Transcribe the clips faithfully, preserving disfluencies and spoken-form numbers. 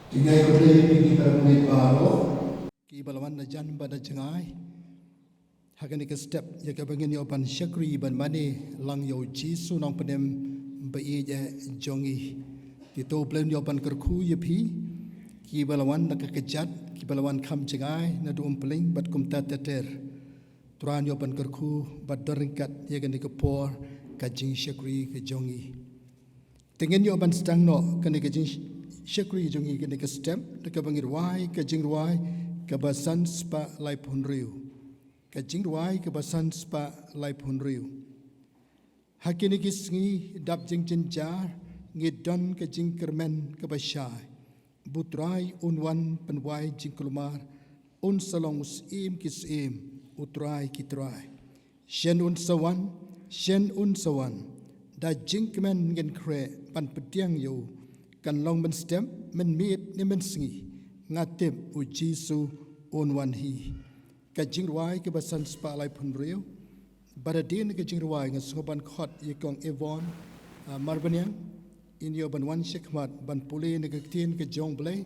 Jingïakhun ïa phi ki para bangeit baroh. Kiba la wan da jan bad da jngai ha kane ka step ïa kaba ngin ïoh ban shakri ban mane lang ïa u Jisu Nongpynim ba ïeit eh jong ngi. Te to U Blei un ïoh ban kyrkhu ïa phi kiba la wan na ka kjat, kiba la wan kham jngai naduh Umpling bad kumta ter ter. Trai un ïoh ban kyrkhu bad don ryngkat ïa kane ka por ka jingshakri ka jong ngi. Te ngin ïoh ban sdang noh kane ka jingshakri jong ngi kane ka step da kaba ngi rwai ka jingrwai kaba san spah laiphew hynriew. Ka jingrwai kaba san spah laiphew hynriew. Ha kine ki sngi dap jingjynjar ngi don ka jingkyrmen kaba shai. Ba U Trai un wan pynwai jingkulmar, un sa long u Syiem ki syiem, U Trai ki trai. Shen un sa wan, shen un sa wan. Da jingkmen ngin khreh ban pdiang ïa u. Kan long mynstep, mynmiet ne mynsngi. Nga tip u Jisu un wan hi. Ka jingrwai kaba san spah laiphew hynriew. Bad hadien ka jingrwai nga sngewbha ban khot ïa Kong Yvonne, ah, Marbaniang. In ïoh ban wan shakhmat ban pule na ka ktien ka jong U Blei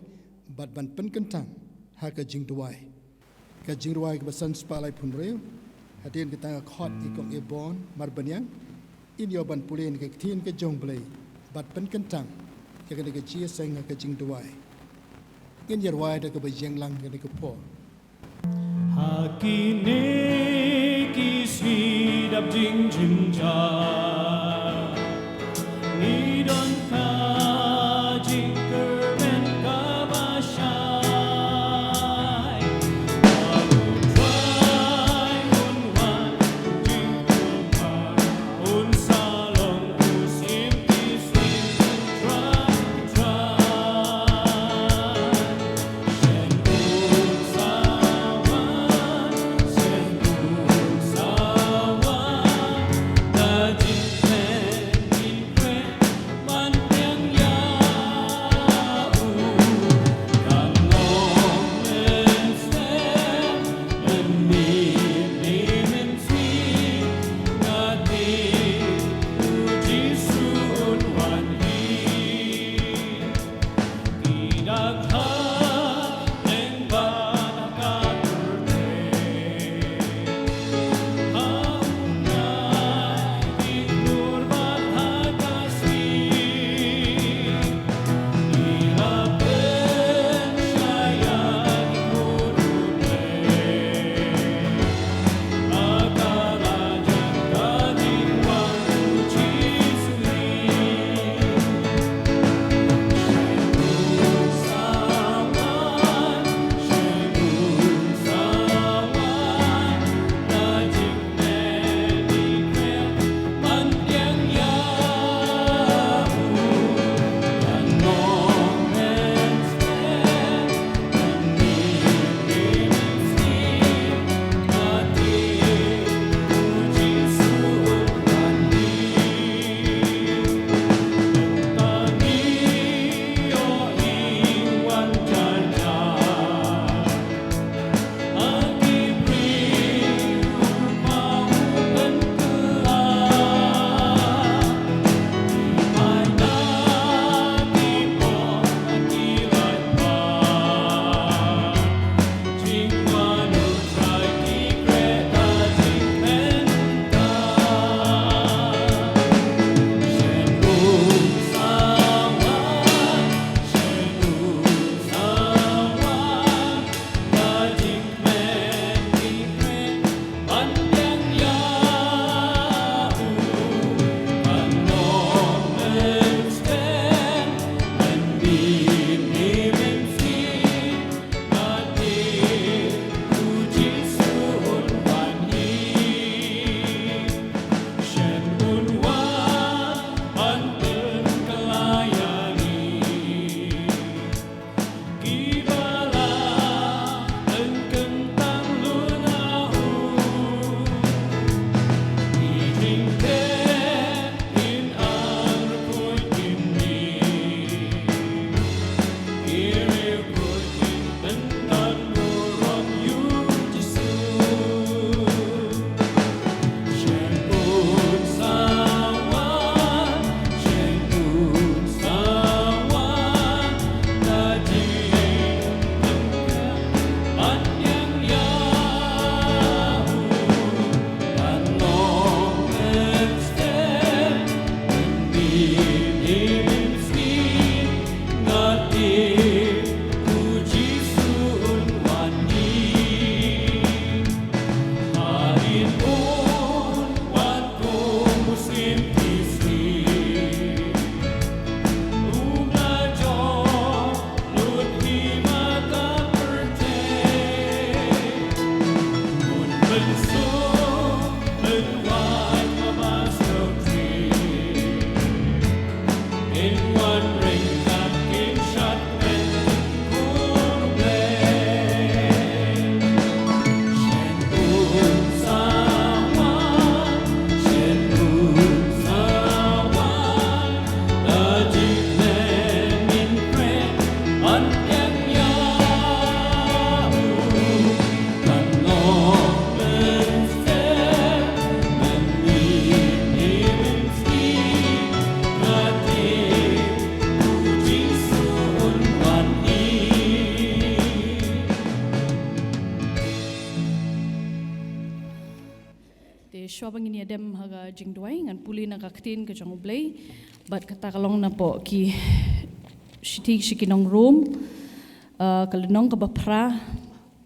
bad ban pynkyntang ha ka jingduwai. Ka jingrwai kaba san spah laiphew hynriew. Hadien kata nga khot ïa Kong Yvonne Marbaniang. In ïoh ban pule na ka ktien ka jong U Blei bad pynkyntang ïa kane ka jingïaseng ha ka jingduwai. Ngin ïa rwai da kaba ïeng lang kane ka por. Ha kine ki sngi dap jingjynjar ngi don ka jingkyrmen kaba shai. Ba U Trai un wan jingkulmar, un sa long u Syiem ki syiem, U Trai ki trai. Shen un sa wan, shen un sa wan, da jingkmen Te shuwa ba ngin ïa dem ha ka jingduwai, ngan pule na ka ktien ka jong U Blei, bad kata ka long napoh ki shithi sha ki nong Rom, ah, ka lynnong kaba phra,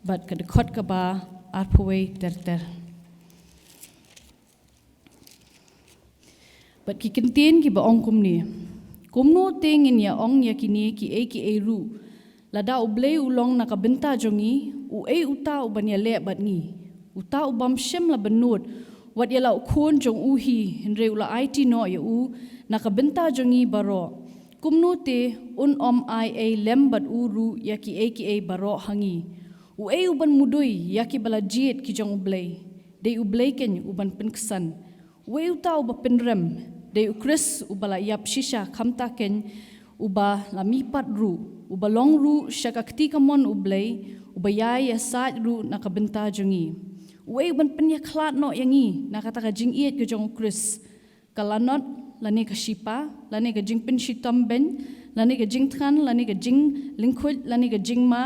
bad ka dkhot kaba arphew wei ter ter. Bad ki kyntien kiba ong kumne: Kumno te ngin ïa ong ïa kine kiei kiei ruh? Lada U Blei u long na ka bynta jong ngi, uei uta u ban ïaleh bad ngi? Uta u bym shym la bynnud, wat ïa la u Khun jong u hi, hynrei u la aiti noh ïa u na ka bynta jong ngi baroh. Kumno te un ym ai ei lem bad u ruh ïa kiei kiei baroh ha ngi? Uei u ban mudui ïa kiba la jied ki jong U Blei? Dei U Blei keiñ u ban pynksan. Uei uta uba pynrem? Dei U Khrist uba la ïap shisha, khamtam keiñ uba la mihpat ruh, uba long ruh sha ka kti kamon U Blei, uba ïai ïasaid ruh na ka bynta jong ngi. Uei u ban pynïakhlad noh ïa ngi na kata ka jingïeit ka jong U Khrist? Ka lanot, lane ka shipa, lane ka jingpynshitom beiñ, lane ka jingthngan, lane ka jinglyngkhuid, lane ka jingma,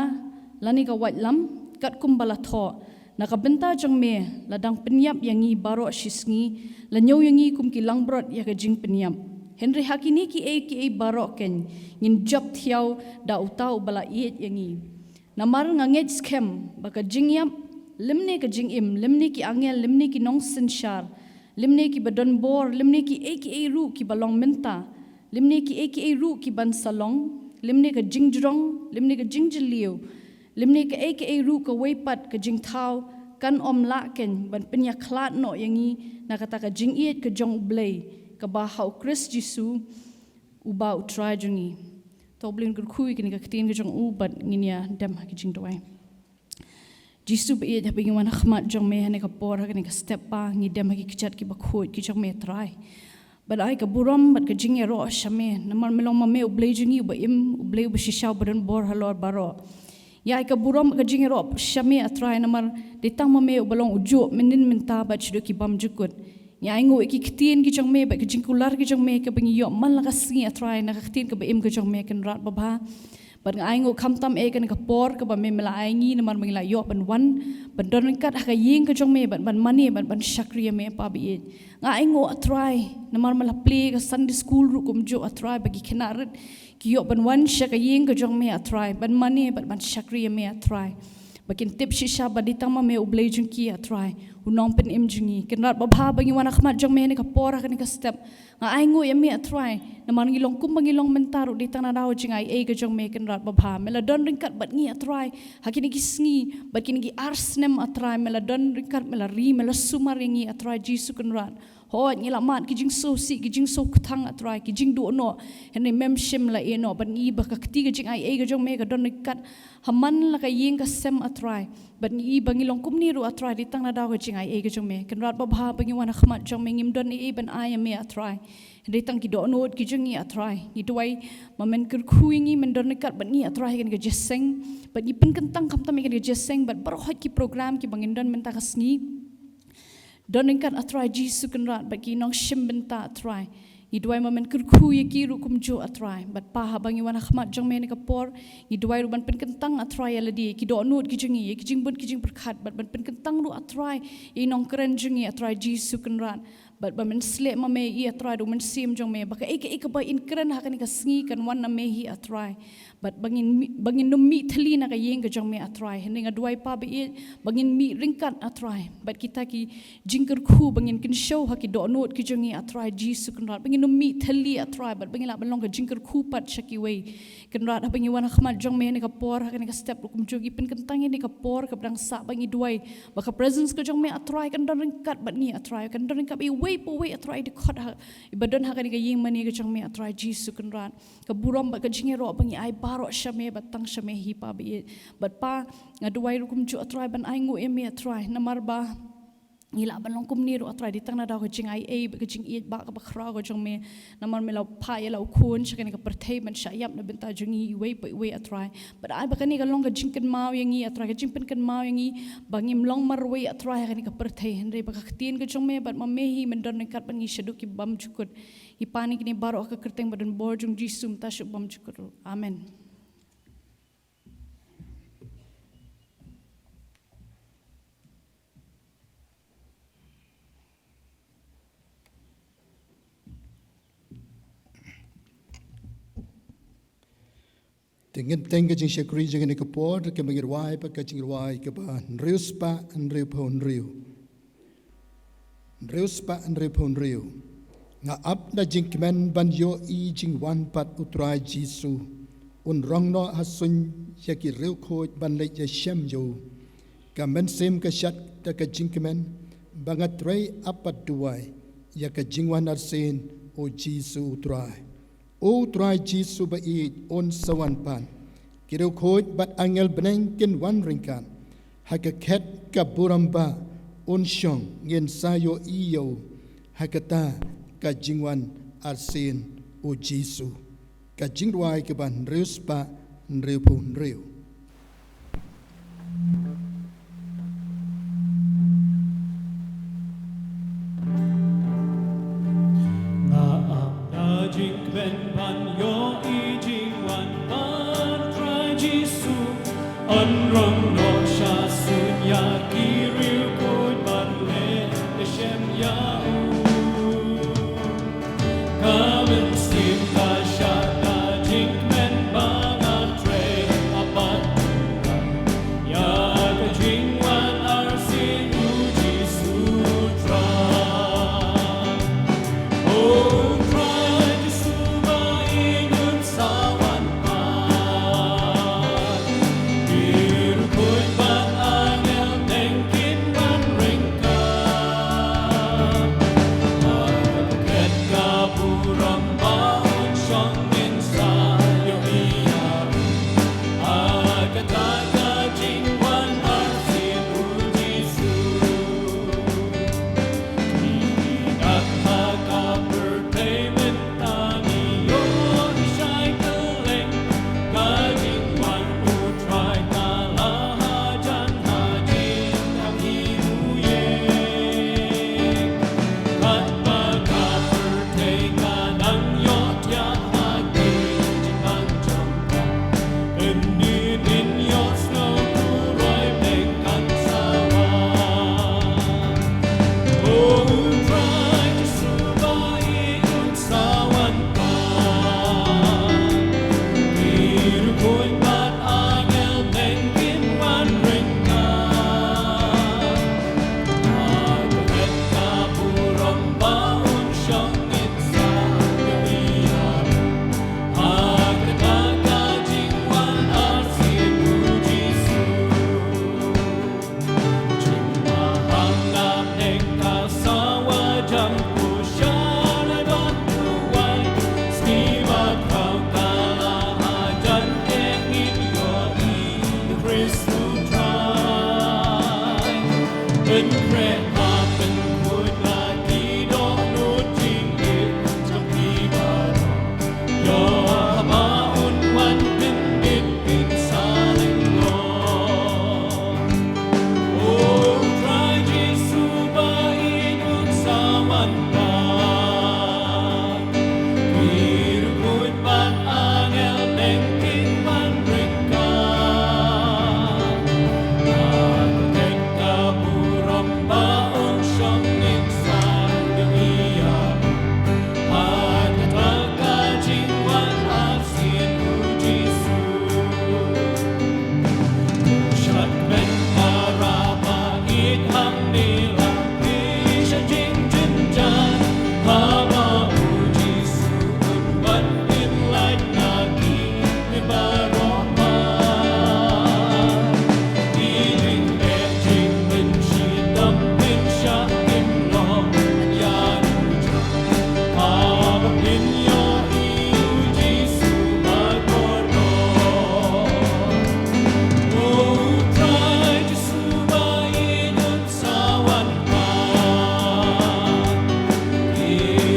lane ka waitlam? Katkum ba la thoh: Na ka bynta jong me la dang pynïap ïa ngi baroh shisngi, la ñiew ïa ngi kum ki langbrot ïa ka jingpynïap. Hynrei ha kine kiei kiei baroh keiñ ngin jop thiaw da uta uba la ïeit ïa ngi. Namar nga ngeit skhem ba ka jingïap, lymne ka jingim, lymne ki angel, lymne ki nongsynshar, lymne kiba don bor, lymne kiei kiei ruh kiba long mynta, lymne kiei kiei ruh ki ban sa long, lymne ka jingjrong, lymne ka jingjylliew, lymne kaei kaei ruh kawei pat ka jingthaw, kan ym lah keiñ ban pynïakhlad noh ïa ngi na kata ka jingïeit ka jong U Blei, kaba ha U Khrist Jisu, uba U Trai jong ngi. To U Blei un kyrkhu ïa kane ka ktien ka jong u, bad ngin ïa dem ha ka jingduwai. Jisu ba ïeit, haba ngi wan ha khmat jong me ha kane ka por, ha kane ka step, Pa, ngi dem ha ki kjat kiba khuid ki jong me, Trai. Bad ai ka burom bad ka jingïaroh sha me, namar me long ma me U Blei jong ngi uba im, U Blei uba shisha, uba don bor halor baroh. Ïa ai ka burom bad ka jingïaroh sha me, A Trai, namar dei tang ma me uba long ujuh mynnin mynta bad shaduh ki bymjukut. Ngi ainguh ïa ki ktien ki jong me bad ki jingkular ki jong me kiba ngi ïoh man la ka sngi, A Trai, na ka ktien kaba im ka jong me, Kynrad babha. Bad nga ainguh khamtam ïa kane ka por kaba me, me la ai ngi, namar ba ngi la ïoh ban wan, ban don ryngkat ha ka ïing ka jong me, ban, ban mane, ban, ban shakri ïa me, Pa ba ïeit. Nga ainguh, A Trai, namar me la plie ka Sunday school ruh kumjuh, A Trai, ba ki khynnah rit ki ïoh ban wan sha ka ïing ka jong me, A Trai, ban mane, ban, ban shakri ïa me, A Trai. Ba kin tip shisha ba dei tang ma me U Blei jong ki, A Trai, U Nongpynim jong ngi. Kynrad babha, ba ngi wan ha khmat jong me ha kane ka por, ha kane ka step, nga ainguh ïa me, A Trai, namar ngi long kumba ngi long mynta ruh dei tang na daw ka jingaiei ka jong me, Kynrad babha. Me la don ryngkat bad ngi, A Trai, ha kine ki sngi bad kine ki ar snem, A Trai, me la don ryngkat, me la ri, me la sumar ïa ngi, A Trai Jisu Kynrad. Hooid, ngi la mad ki jingsngewsih, ki jingsngewkthang, A Trai, ki jingduh noh, hynrei mem shym la ïeh noh bad ngi, ba ka kti ka jingaiei ka jong me ka don ryngkat ha man la ka ïing ka sem, A Trai. Bad ngi, ba ngi long kumne ruh, A Trai, dei tang na daw ka jingaiei ka jong me. Kynrad babha, ba ngi wan ha khmat jong me, ngim don ei ei ban ai ïa me, A Trai, hynrei tang ki dohnud ki jong ngi, A Trai. Ngi duwai ba men kyrkhu ïa ngi, men don ryngkat bad ngi, A Trai, ha kane ka jingïaseng, bad ngi pynkyntang khamtam ïa kane ka jingïaseng bad baroh hooid ki program kiba ngin don mynta ka sngi. Don ryngkat, A Trai Jisu Kynrad, bad ki nongshim bynta, A Trai. Ngi duwai ba men kyrkhu ïa ki ruh kumjuh, A Trai. Bad Pa, haba ngi wan ha khmat jong me ha kane ka por, ngi duwai ruh ban pynkyntang, A Trai, ïa lade, ki dohnud ki jong ngi, ïa ki jingbun ki jingpyrkhat, bad ban pynkyntang ruh, A Trai, ïa i nongkren jong ngi, A Trai Jisu Kynrad. Bad ba men sleh ma me ïa i, A Trai, da u Mynsiem jong me, ba kaei kaei kaba in kren ha kane ka sngi kan wan na me hi, A Trai. Bad ba ngin mi-, ba ngin ym mih thylli na ka ïing ka jong me, A Trai. Hynrei nga duwai, Pa ba ïeit, ba ngin mih ryngkat, A Trai, bad kita ki jingkyrkhu, ba ngin kynshew ha ki dohnud ki jong ngi, A Trai Jisu Kynrad, ba ngin ym mih thylli, A Trai, bad ba ngin lah ban long ka jingkyrkhu pat sha kiwei. Kynrad, haba ngi wan ha khmat jong me ha kane ka por, ha kane ka step ruh kumjuh, ngi pynkyntang ïa kane ka por kaba dang sah, ba ngi duwai ba ka presence ka jong me, A Trai, kan don ryngkat bad ngi, A Trai, kan don ryngkat bad iwei pa iwei, A Trai, i dkhot ha, iba don ha kane ka ïing mane ka jong me, A Trai Jisu Kynrad. Ka burom bad ka jingïaroh ba ngi ai baroh sha me bad tang sha me hi, Pa ba ïeit. Bad Pa, nga duwai ruh kumjuh, A Trai, ban ainguh ïa me, A Trai, namar ba ngi lah ban long kumne ruh, A Trai, dei tang na daw ka jingaiei bad ka jingïeit ba kaba khraw ka jong me. Namar me la phah ïa la u Khun sha kane ka pyrthei ban shah ïap na bynta jong ngi iwei pa iwei, A Trai. Bad ai ba kane kan long ka jingkynmaw ïa ngi, A Trai, ka jingpynkynmaw ïa ngi ba ngim long marwei, A Trai, ha kane ka pyrthei, hynrei ba ka ktien ka jong me bad ma me hi men don ryngkat bad ngi shaduh ki bymjukut. Ngi pan ïa kine baroh ha ka kyrteng ba don bor jong U Jisu, mynta sha bymjukut ruh. Amen. Te ngin teng ka jingshakri jong kane ka por, ka mynta ngi rwai pat ka jingrwai kaba hynriew spah hynriewphew hynriew. Hynriew spah hynriewphew hynriew. Nga ap da jingkmen ban ïohi jingwan pat U Trai Jisu. Un rong noh ha suiñ ïa ki riewkhuid ban leit ïashem ïa u. Ka mynsiem ka shad da ka jingkmen ba nga trei ap bad duwai ïa ka jingwan arsien U Jisu U Trai. U Trai Jisu ba ïeit un sa wan pat. Ki riewkhuid bad angel bneng kin wan ryngkat. Ha ka khet ka burom ba un shong, ngin sa ïohi ïa u ha kata ka jingwan arsien U Jisu. Ka jingrwai kaba hynriew spah hynriewphew hynriew. Nga ap da jingkmen ban ïohi jingwan pat U Trai Jisu. Un rong noh sha suiñ ïa ki riewkhuid ban leit ïashem ïa u. Ka mynsiem ka shad da jingkmen ba nga trei ap bad duwai ïa ka jingwan arsien U Jisu Trai. O Trai Jisu ba ïeit un sa wan pat. Ki riewkhuid bad angel bneng kin wan ryngkat. Ha ka khet ka burom ba un shong, ngin sa ïohi ïa u ha kata ka jingwan arsien U Jisu. Ngi dap ha ka pyrthei mynta, ngi ïohi shai kylleng ka jingwan U Trai ka la hajan ha jingthmu ïing. Katba ka pyrthei ka dang ïohthiah ha ki jingpang jong ka, ynnin ïohsngew u roi bneng kan sa wan. O Trai Jisu ba ïeit un sa wan pat. Ki riewkhuid bad angel bneng kin wan ryngkat. Ha ka khet ka burom ba un shong, ngin sa ïohi ïa u ha kata ka jingwan arsien U Jisu. Jingmaham na pdeng ka sawa jam, pyrshah bad duwai. Sngi bakhraw ka la hajan, eh, ngin ïohi ïa U Khrist U Trai. Pynkhreh ha pynkhuid la ki dohnud jingïeit jong phi baroh. Ïoh ba un wan pynbit pynsaling noh. O Trai Jisu ba ïeit un sa wan pat. Ki riewkhuid bad angel bneng kin wan ryngkat. Ha ka khet ka burom ba un shong, ngin sa ïohi ïa u ha kata ka jingwan arsien U Jisu. Sha kmen para ba ïeit hangne la plie sha jingjynjar, haba U Jisu un wan pynlait na kine baroh pat. Ki jingeh jingpynshitom pynshah kin long ïa u Haba phin ïohi U Jisu bakordor. O Trai Jisu ba ïeit un sa wan pat. Ki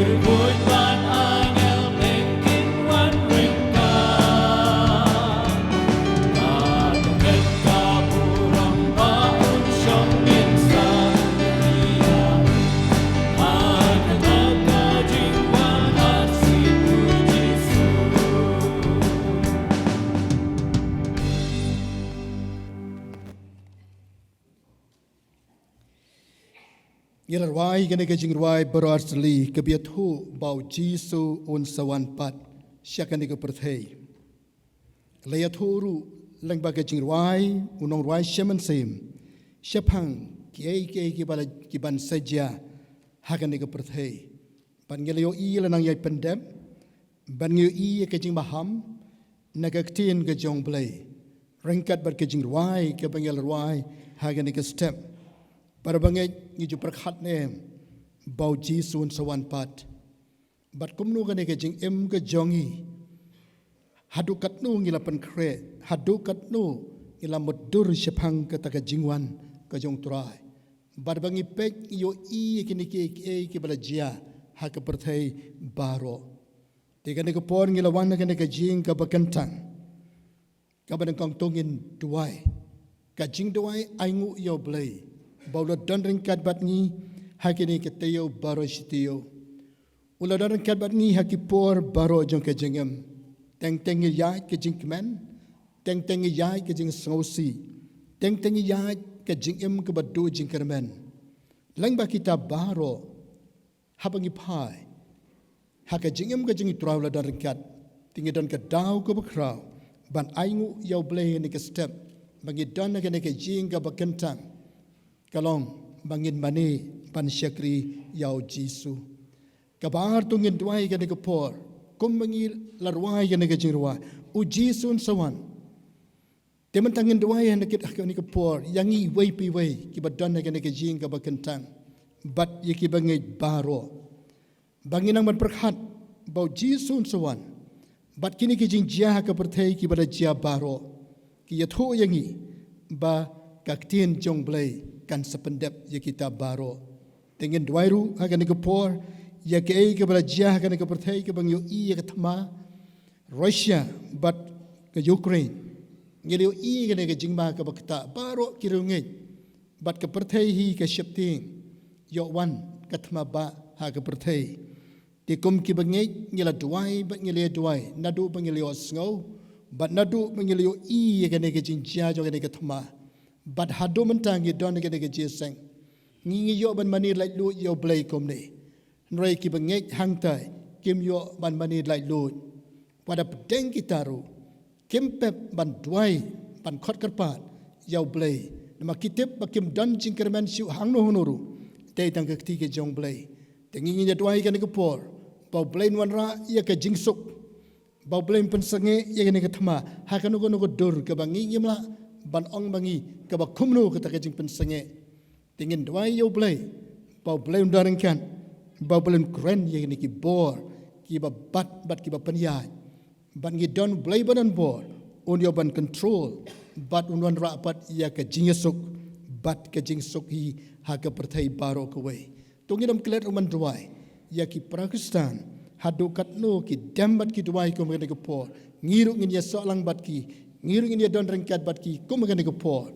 riewkhuid bad angel bneng kin wan ryngkat. Ha ka khet ka burom ba un shong, ngin sa ïohi ïa u ha kata ka jingwan arsien U Jisu. Ngi la rwai kane ka jingrwai baroh ar tylli, kaba ïathuh ba U Jisu un sa wan pat sha kane ka pyrthei. Ka la ïathuh ruh lyngba ka jingrwai u nongrwai Shemon Syiem shaphang kiei kiei kiba la, kiban sa jia ha kane ka pyrthei. Bad ngi la ïohi la nang ïai pyndep, bad ngi ïohi ka jingmaham na ka ktien ka jong Blei ryngkat bad ka jingrwai kaba ngi la rwai ha kane ka step. Bad ba ngi, ngi ju pyrkhat ne em ba u Jisu un sa wan pat. Bad kumno kane ka jingim ka jong ngi, haduh katno ngi la pynkhreh, haduh katno ngi la mutdur shaphang kata ka jingwan ka jong Trai. Bad ba ngi peit ngi ïohi ïa kine kiei kiei kiba la jia ha ka pyrthei baroh. Te kane ka por ngi la wan ha kane ka jingkaba kyntang kaba nyngkong to ngin duwai. Ka jingduwai ainguh ïa u Blei ba u la don ryngkat bad ngi ha kine ki taïew baroh shi taïew. U la don ryngkat bad ngi ha ki por baroh jong ka jingim. Teng teng ngi ïaid ka jingkmen, teng teng ngi ïaid ka jingsngewsih, teng teng ngi ïaid ka jingim kaba duh jingkyrmen. Lyngba kita baroh, haba ngi phai ha ka jingim ka jong i Trai u la don ryngkat, te ngi don ka daw kaba khraw ban ainguh ïa u Blei ha kane ka step ba ngi don ha kane ka jingkaba kyntang. Ka long ba ngin mane ban shakri ïa u Jisu. Kaba ar to ngin duwai ha kane ka por, kumba ngi la rwai ha kane ka jingrwai, u Jisu un sa wan. Te mynta ngin duwai ha kane ka por ïa ngi iwei pa iwei kiba don ha kane ka jingkaba kyntang bad ïa kiba ngeit baroh, ba ngin nang ban pyrkhat ba u Jisu un sa wan. Bad kine ki jingjia ha ka pyrthei kiba la jia baroh ki ïathuh ïa ngi ba ka ktien jong Blei kan sa pyndep ïa kita baroh. Te ngin duwai ruh ha kane ka por ïa kaei kaba la jia ha kane ka pyrthei kaba ngi ïohi ïa ka thma Russia bad ka Ukraine. Ngi la ïohi kane ka jingma kaba ktah, baroh ki riewngeit bad ka pyrthei hi ka sheptieng, ïoh wan ka thma ba ha ka pyrthei. Te kum kiba ngeit ngi la duwai bad ngi la duwai naduh ba ngi la ïohsngew bad naduh ba ngi la ïohi ïa kane ka jingjia jong kane ka thma. Bad haduh mynta ngi don ha kane ka jingïaseng, ngi, ngi ïoh ban mane laitluid ïa u Blei kumne. Hynrei kiba ngeit hangtai kim ïoh ban mane laitluid. Wat hapdeng kita ruh kim pep ban duwai ban khot kyrpad ïa u Blei. Namar ki tip ba kim don jingkyrmen shuh hangno hangno ruh, dei tang ka kti ka jong u Blei. Te ngi ngin ïa duwai ha kane ka por ba u Blei un wanrah ïa ka jingsuk, ba u Blei un pynsangeh ïa kane ka thma ha kano kano ka dur kaba ngi ngim lah ban ong ma ngi kaba kumno kata ka jingpynsangeh. Te ngin duwai ïa u Blei ba u Blei un don ryngkat, ba u Blei un kren ïa kine ki bor kiba bat bad kiba pynïaid. Bad ngi don u Blei ba don bor, un ïoh ban control bad un wanrah pat ïa ka jingïasuk bad ka jingsuk hi ha ka pyrthei baroh kawei. To ngin ym klet ruh ban duwai ïa ki para Khristan haduh katno ki dem bad ki duwai kum ha kane ka por. Ngi ruh ngin ïasoh lang bad ki, ngi ruh ngin ïadon ryngkat bad ki kum ha kane ka por.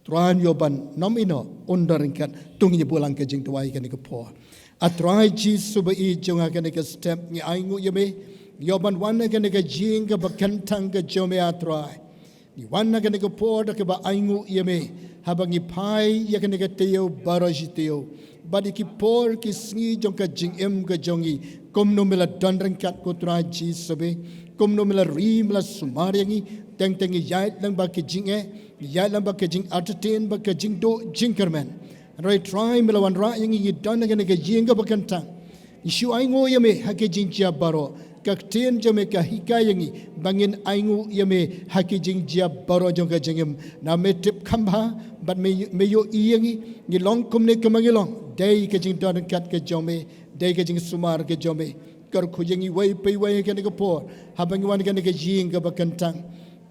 Trai un ïoh ban nym ïehnoh, un don ryngkat. To ngin ïa buh lang ka jingduwai ha kane ka por. A Trai Jisu ba ïeit jong nga, ha kane ka step ngi ainguh ïa me, ngi ïoh ban wan ha kane ka jingkaba kyntang ka jong me A Trai. Ngi wan ha kane ka por da kaba ainguh ïa me haba ngi phai ïa kane ka taïew baroh shi taïew bad ïa ki por ki sngi jong ka jingim ka jong ngi. Kumno me la don ryngkat ko Trai Jisu ba ïeit, kumno me la ri me la sumar ïa ngi. Teng teng ngi ïaid lyngba ka jingeh, ngi ïaid lyngba ka jingartatien bad ka jingduh jingkyrmen. Hynrei Trai me la wanrah ïa ngi, ngi don ha kane ka jingkaba kyntang. Ngi shu ainguh ïa me ha ki jingjia baroh. Ka ktien jong me ka hikai ïa ngi ba ngin ainguh ïa me ha ki jingjia baroh jong ka jingim. Namar me tip kham bha bad me, me ïohi ïa ngi, ngi long kumne kumba ngi long. Dei ka jingdon ryngkat ka jong me, dei ka jingsumar ka jong me. Kyrkhu ïa ngi iwei pa iwei ha kane ka por haba ngi wan ha kane ka jingkaba kyntang.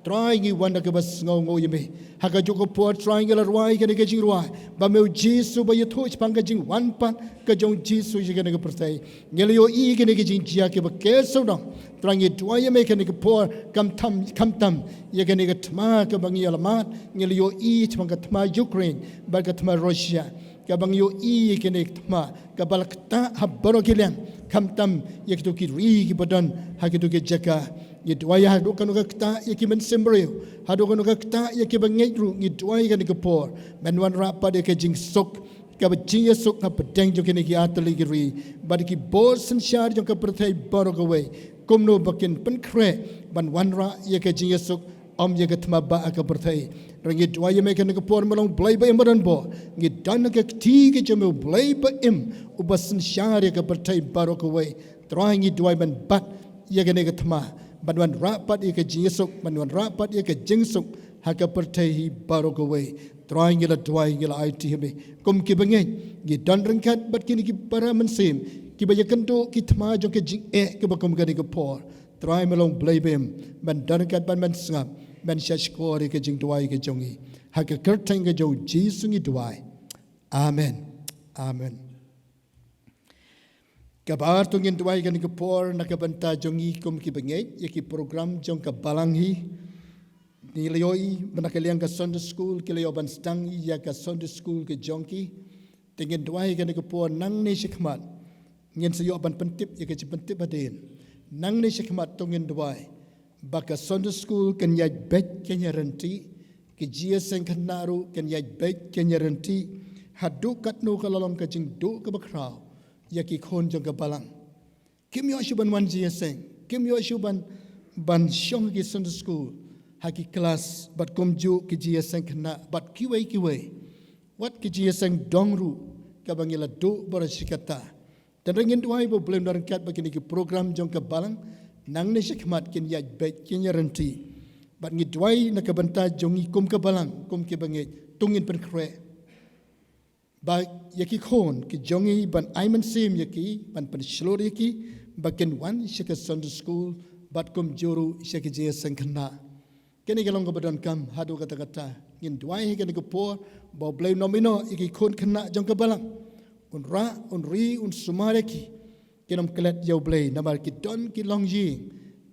Trai ngi wan da kaba sngewnguh ïa me. Ha kajuh ka por Trai ngi la rwai kane ka jingrwai ba me u Jisu ba ïathuh shaphang ka jingwan pat ka jong u Jisu sha kane ka pyrthei. Ngi la ïohi kane ka jingjia kaba ker sawdong. Trai ngi duwai ïa me kane ka por, khamtam, khamtam ïa kane ka thma kaba ngi ïa la mad, ngi la ïohi shaphang ka thma Ukraine bad ka thma Russia. Kaba ngi ïohi ïa kane ka thma kaba la ktah ha baroh ki liang, khamtam ïa kito ki ri kiba don ha kito ki jaka. Ngi duwai haduh kano ka ktah ïa ki mynsiem briew, haduh kano ka ktah ïa kiba ngeit ruh, ngi duwai ha kane ka por men wanrah pat ïa ka jingsuk, kaba jingïasuk hapdeng jong kine ki artylli ki ri bad ki bor synshar jong ka pyrthei baroh kawei. Kumno ba kin pynkhreh ban wanrah ïa ka jingïasuk Ym ïa ka thma ba ha ka pyrthei. Hynrei ngi duwai ïa me kane ka por, me long Blei ba im ba don bor. Ngi don ha ka kti ka jong me, Blei ba im, uba synshar ïa ka pyrthei baroh kawei. Trai ngi duwai ban bat ïa kane ka thma, ban wanrah pat ïa ka jingsuk, ban wanrah pat ïa ka jingsuk ha ka pyrthei hi baroh kawei. Trai ngi la duwai, ngi la aiti ha me. Kum ki bangeit, ngi don ryngkat bad kine ki para mynsiem kiba ïakynduh ki thma jong ka jingeh kaba kum kane ka por. Trai me long Blei ba im, ban don ryngkat bad ban sngap, ban shahshkor ïa ka jingduwai ka jong ngi. Ha ka kyrteng ka jong u Jisu ngi duwai. Amen. Amen. Kaba ar to ngin duwai kane ka por na ka bynta jong ngi kum ki bangeit, ïa ki program jong ka balang hi. Ngi la ïohi ba na ka liang ka Sunday school ki la ïoh ban sdang ïa ka Sunday school ka jong ki. Te ngin duwai kane ka por, nangne shakhmat ngin sa ïoh ban pyntip ïa ka jingpyntip hadien. Nangne shakhmat to ngin duwai ba ka Sunday school kan ïaid beit, kan ïaryntih. Ka jingïaseng khynnah ruh kan ïaid beit, kan ïaryntih. Haduh katno ka la long ka jingduh kaba khraw ïa ki khun jong ka balang. Kim ïoh shuh ban wan jingïaseng, kim ïoh shuh ban, ban shong ha ki Sunday school, ha ki klas, bad kumjuh ki jingïaseng khynnah, bad kiwei kiwei. Wat ki jingïaseng dong ruh, kaba ngi la duh baroh shi katta. Te hynrei ngin duwai ba u Blei un don ryngkat bad kine ki program jong ka balang, nangne shakhmat kin ïaid beit, kin ïaryntih. Bad ngi duwai na ka bynta jong ngi kum ka balang, kum ki bangeit, to ngin pynkhreh ba ïa ki khun ki jong ngi ban ai mynsiem ïa ki, ban pynshlur ïa ki ba kin wan sha ka Sunday school, bad kumjuh ruh sha ka jingïaseng khynnah. Kane ka long kaba donkam haduh katta katta. Ngin duwai ha kane ka por ba u Blei un ïehnoh ïa ki khun khynnah jong ka balang. Un rah, un ri, un sumar ïa ki. Kin ym klet ïa u Blei namar ki don ki longïing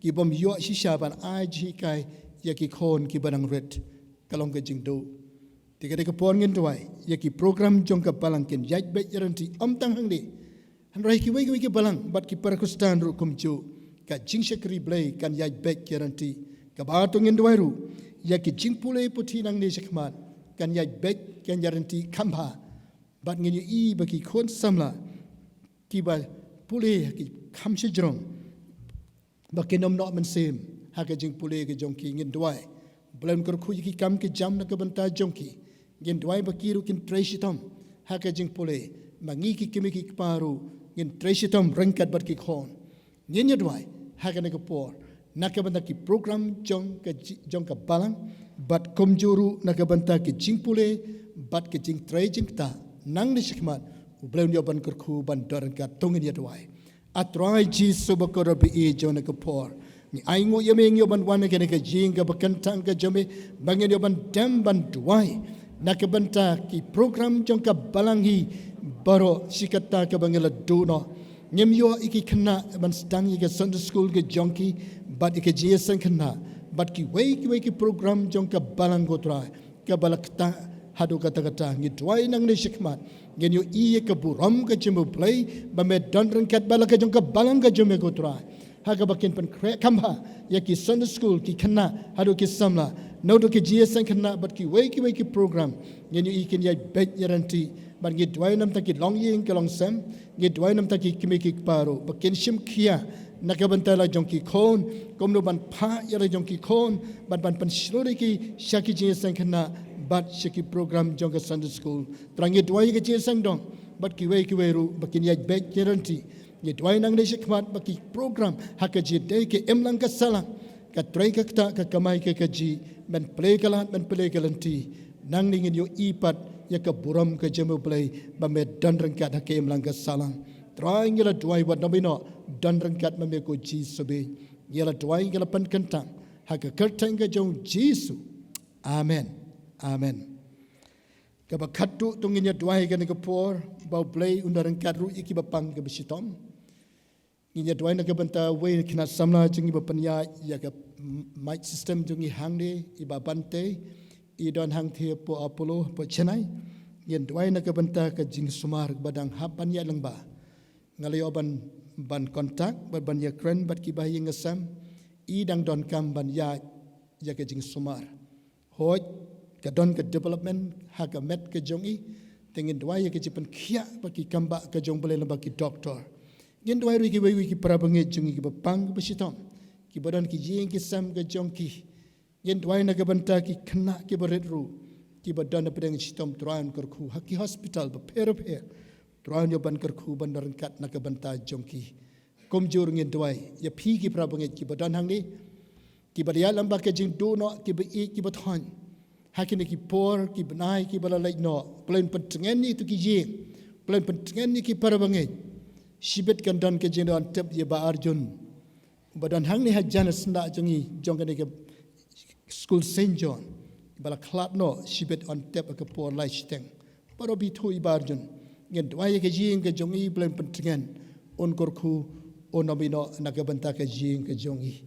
ki bym ïoh shisha ban ai jinghikai ïa ki khun kiba nang rit. Ka long ka jingduh. Te kane ka por ngin duwai ïa ki program jong ka balang kin ïaid beit, ïaryntih, ym tang hangne, hynrei kiwei kiwei ki balang bad ki para Khristan ruh kumjuh, ka jingshakri Blei kan ïaid beit, ïaryntih. Kaba ar to ngin duwai ruh ïa ki jingpule puthi nangne shakhmat kan ïaid beit, kan ïaryntih kham bha. Bad ngin ïohi ba ki khun samla kiba pule ki kham shajrong, ba kin ym noh mynsiem ha ka jingpule ka jong ki. Ngin duwai ba u Blei un kyrkhu ïa ki kam ki jam na ka bynta jong ki. Ngin duwai ba ki ruh kin trei shitom ha ka jingpule, ba ngi ki kmie ki kpa ruh ngin trei shitom ryngkat bad ki khun. Ngin ïa duwai ha kane ka por na ka bynta ki program jong ka ji-, jong ka balang, bad kumjuh ruh na ka bynta ki jingpule bad ki jingtrei jingktah. Nangne shakhmat u Blei un ïoh ban kyrkhu, ban don ryngkat. To ngin ïa duwai. A Trai Jisu ba kordor ba ïeit, ha kane ka por ngi ainguh ïa me, ngi ïoh ban wan ha kane ka ïing kaba kyntang ka jong me, ba ngin ïoh ban dem ban duwai na ka bynta ki program jong ka balang hi baroh shi katta kaba ngi la duh noh. Ngim ïoh ïa ki khynnah ban sdang ïa ka Sunday school ka jong ki, bad ïa ka jingïaseng khynnah, bad kiwei kiwei ki program jong ka balang, ko Trai, kaba la ktah haduh katta katta. Ngi duwai nangne shakhmat ngin ïohi ïa ka burom ka jong me, u Blei, ba me don ryngkat bad la ka jong ka balang ka jong me, ko Trai, ha kaba kin pynkhreh kham bha ïa ki Sunday school, ki khynnah haduh ki samla, naduh ki jingïaseng khynnah bad kiwei kiwei ki program. Ngin ïohi kin ïaid beit, ïaryntih. Bad ngi duwai namar ki longïing ki longsem, ngi duwai namar ki kmie ki kpa ruh, ba kin shim khia na ka bynta la jong ki khun, kumno ban phah ïa la jong ki khun, bad ban pynshlur ïa ki sha ki jingïaseng khynnah bad sha ki program jong ka Sunday school. Trai ngi duwai ïa ka jingïaseng dong bad kiwei kiwei ruh ba kin ïaid beit, ïaryntih. Ngi duwai nangne shakhmat ba ki program ha ka jingïadei ka imlang ka sahlang, ka trei ka ktah, ka kamai ka kajih, men plie ka lad, men plie ka lynti. Nangne ngin ïohi pat ïa ka burom ka jong me, u Blei, ba me don ryngkat ha ka imlang ka sahlang. Trai ngi la duwai, wat nym ïehnoh, don ryngkat ma me, ko Jisu bad ngi la duwai, ngi la pynkyntang ha ka kyrteng ka jong u Jisu. Amen. Amen. Kaba khatduh to ngin ïa duwai ha kane ka por ba u Blei un da ryngkat ruh ïa kiba pang kiba shitom. Ngin ïa duwai na ka bynta wei na khynnah samla jong ngi ba pynïaid ïa ka mic system jong ngi hangne, i Bah Bante, i don hangtei hapoh Apollo, hapoh Chennai. Ngin duwai na ka bynta ka jingsumar ba dang hap ban ïaid lyngba. Nga la ïoh ban, ban contact bad ban ïakren bad ki bahaïing hasem, i dang donkam ban ïaid ïa ka jingsumar. Hooid, ka don ka development ha ka met ka jong i. Te ngin duwai ïa ka jingpynkhiah bad ki kam bah ka jong u Blei lyngba ki doktor. Ngin duwai ruh ïa kiwei kiwei ki para bangeit jong ngi kiba pang kiba shitom, kiba don ki ïing ki sem ka jong ki. Ngin duwai na ka bynta ki khynnah ki barit ruh, ki ba don hapdeng shitom, Trai un kyrkhu ha ki hospital bapher bapher. Trai un ïoh ban kyrkhu ban don ryngkat na ka bynta jong ki. Kumjuh ruh ngin duwai ïa phi ki para bangeit ki ba don hangne, ki ba la ïaid lyngba ka jingduh noh, ki ba ïeit, ki ba thoiñ ha kine ki por, ki bnai, ki ba la leit noh. Khlem pyntngen ïa kito ki ïing, khlem pyntngen ïa ki para bangeit. Shibit kan don ka jingdon tep ïa Bah Arjun, ba don hangne ha jan sla jong ngi, jong kane ka skul Saint John, ba la khlad noh, shibit un tep ha ka por lai shiteng. Baroh bithu ïa Bah Arjun. Ngin duwai ïa ka ïing ka jong i, Blei un pyntngen, un kyrkhu, un ym ïehnoh na ka bynta ka ïing ka jong i.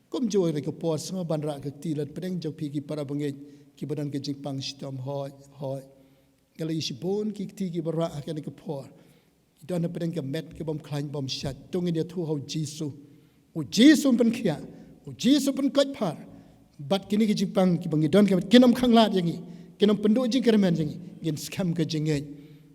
Kumjuh ïa ka por sngewbha ban rah ka kti lad pdeng jong phi ki para bangeit ki ba don ka jingpang shitom. Hooid, hooid. Nga la ïohi shibun ki kti ki ba rah ha kane ka por. Ki don hapdeng ka met ka bym khlaiñ bym shait. To ngin ïathuh ha u Jisu. U Jisu un pynkhiah, u Jisu un pynkoit phar. Bad kine ki jingpang ki ba ngi don ka met kin ym khanglad ïa ngi, kin ym pynduh jingkyrmen ïa ngi. Ngin skhem ka jingngeit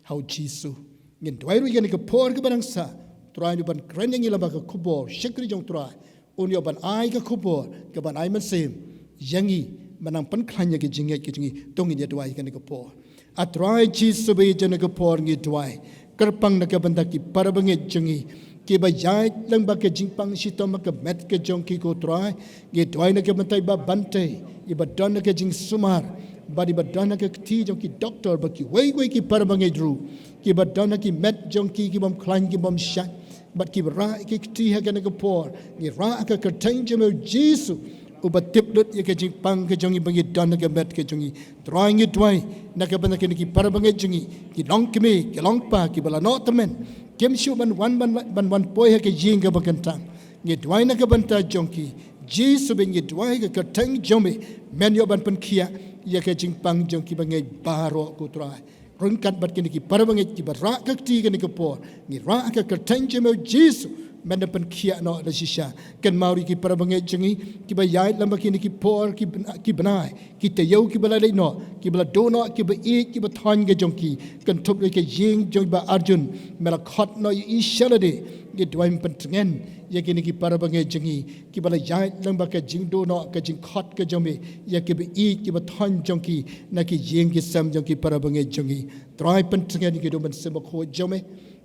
ha u Jisu. Ngin duwai ruh ïa kane ka por ka ba dang sah. Trai un ïoh ban kren ïa ngi lyngba ka khubor shakri jong u Trai. Un ïoh ban ai ka khubor ka ban ai mynsiem ïa ngi, ban nang pynkhlaiñ ïa ka jingngeit ka jong ngi. To ngin ïa duwai ïa kane ka por. A Trai Jisu ba ïeit, ha kane ka por ngi duwai kyrpang na ka bynta ki para bangeit jong ngi, ki ba ïaid lyngba ka jingpang shitom ha ka met ka jong ki, ko Trai. Ngi duwai na ka bynta i Bah Bante, i ba don ha ka jingsumar, bad i ba don ha ka kti jong ki doktor, bad kiwei kiwei ki para bangeit ruh, ki ba don ha ki met jong ki ki bym khlaiñ ki bym shait, bad ki ba rah ïa ki kti ha kane ka por. Ngi rah ha ka kyrteng jong me, u Jisu, u ba tip lut ïa ka jingpang ka jong ngi ba ngi don ha ka met ka jong ngi. Trai, ngi duwai na ka bynta kine ki para bangeit jong ngi, ki long kmie, ki long kpa, ki ba la noh tymmen, kim shu ban wan, ban, ban wan poi ha ka ïing ka ba kyntang. Ngi duwai na ka bynta jong ki, Jisu, ba ngi duwai ha ka kyrteng jong me, men ïoh ban pynkhiah ïa ka jingpang jong ki bangeit baroh, ko Trai. Ryngkat bad kine ki para bangeit ki ba rah ka kti kane ka por, ngi rah ha ka kyrteng jong me, u Jisu, men da pynkhiah noh da shisha. Kynmaw ruh ïa ki para bangeit jong ngi ki ba ïaid lyngba kine ki por, ki bna-, ki bnai, ki taïew ki ba la leit noh, ki ba la duh noh, ki ba ïeit, ki ba thoiñ ka jong ki. Kynthup ruh ïa ka ïing jong i Bah Arjun, me la khot noh ïa i sha lade. Ngi duwai men pyntngen ïa kine ki para bangeit jong ngi ki ba la ïaid lyngba ka jingduh noh, ka jingkhot ka jong me ïa ki ba ïeit, ki ba thoiñ jong ki, na ki ïing ki sem jong ki para bangeit jong ngi. Trai, pyntngen ïa ki da u Mynsiem Bakhuid jong me.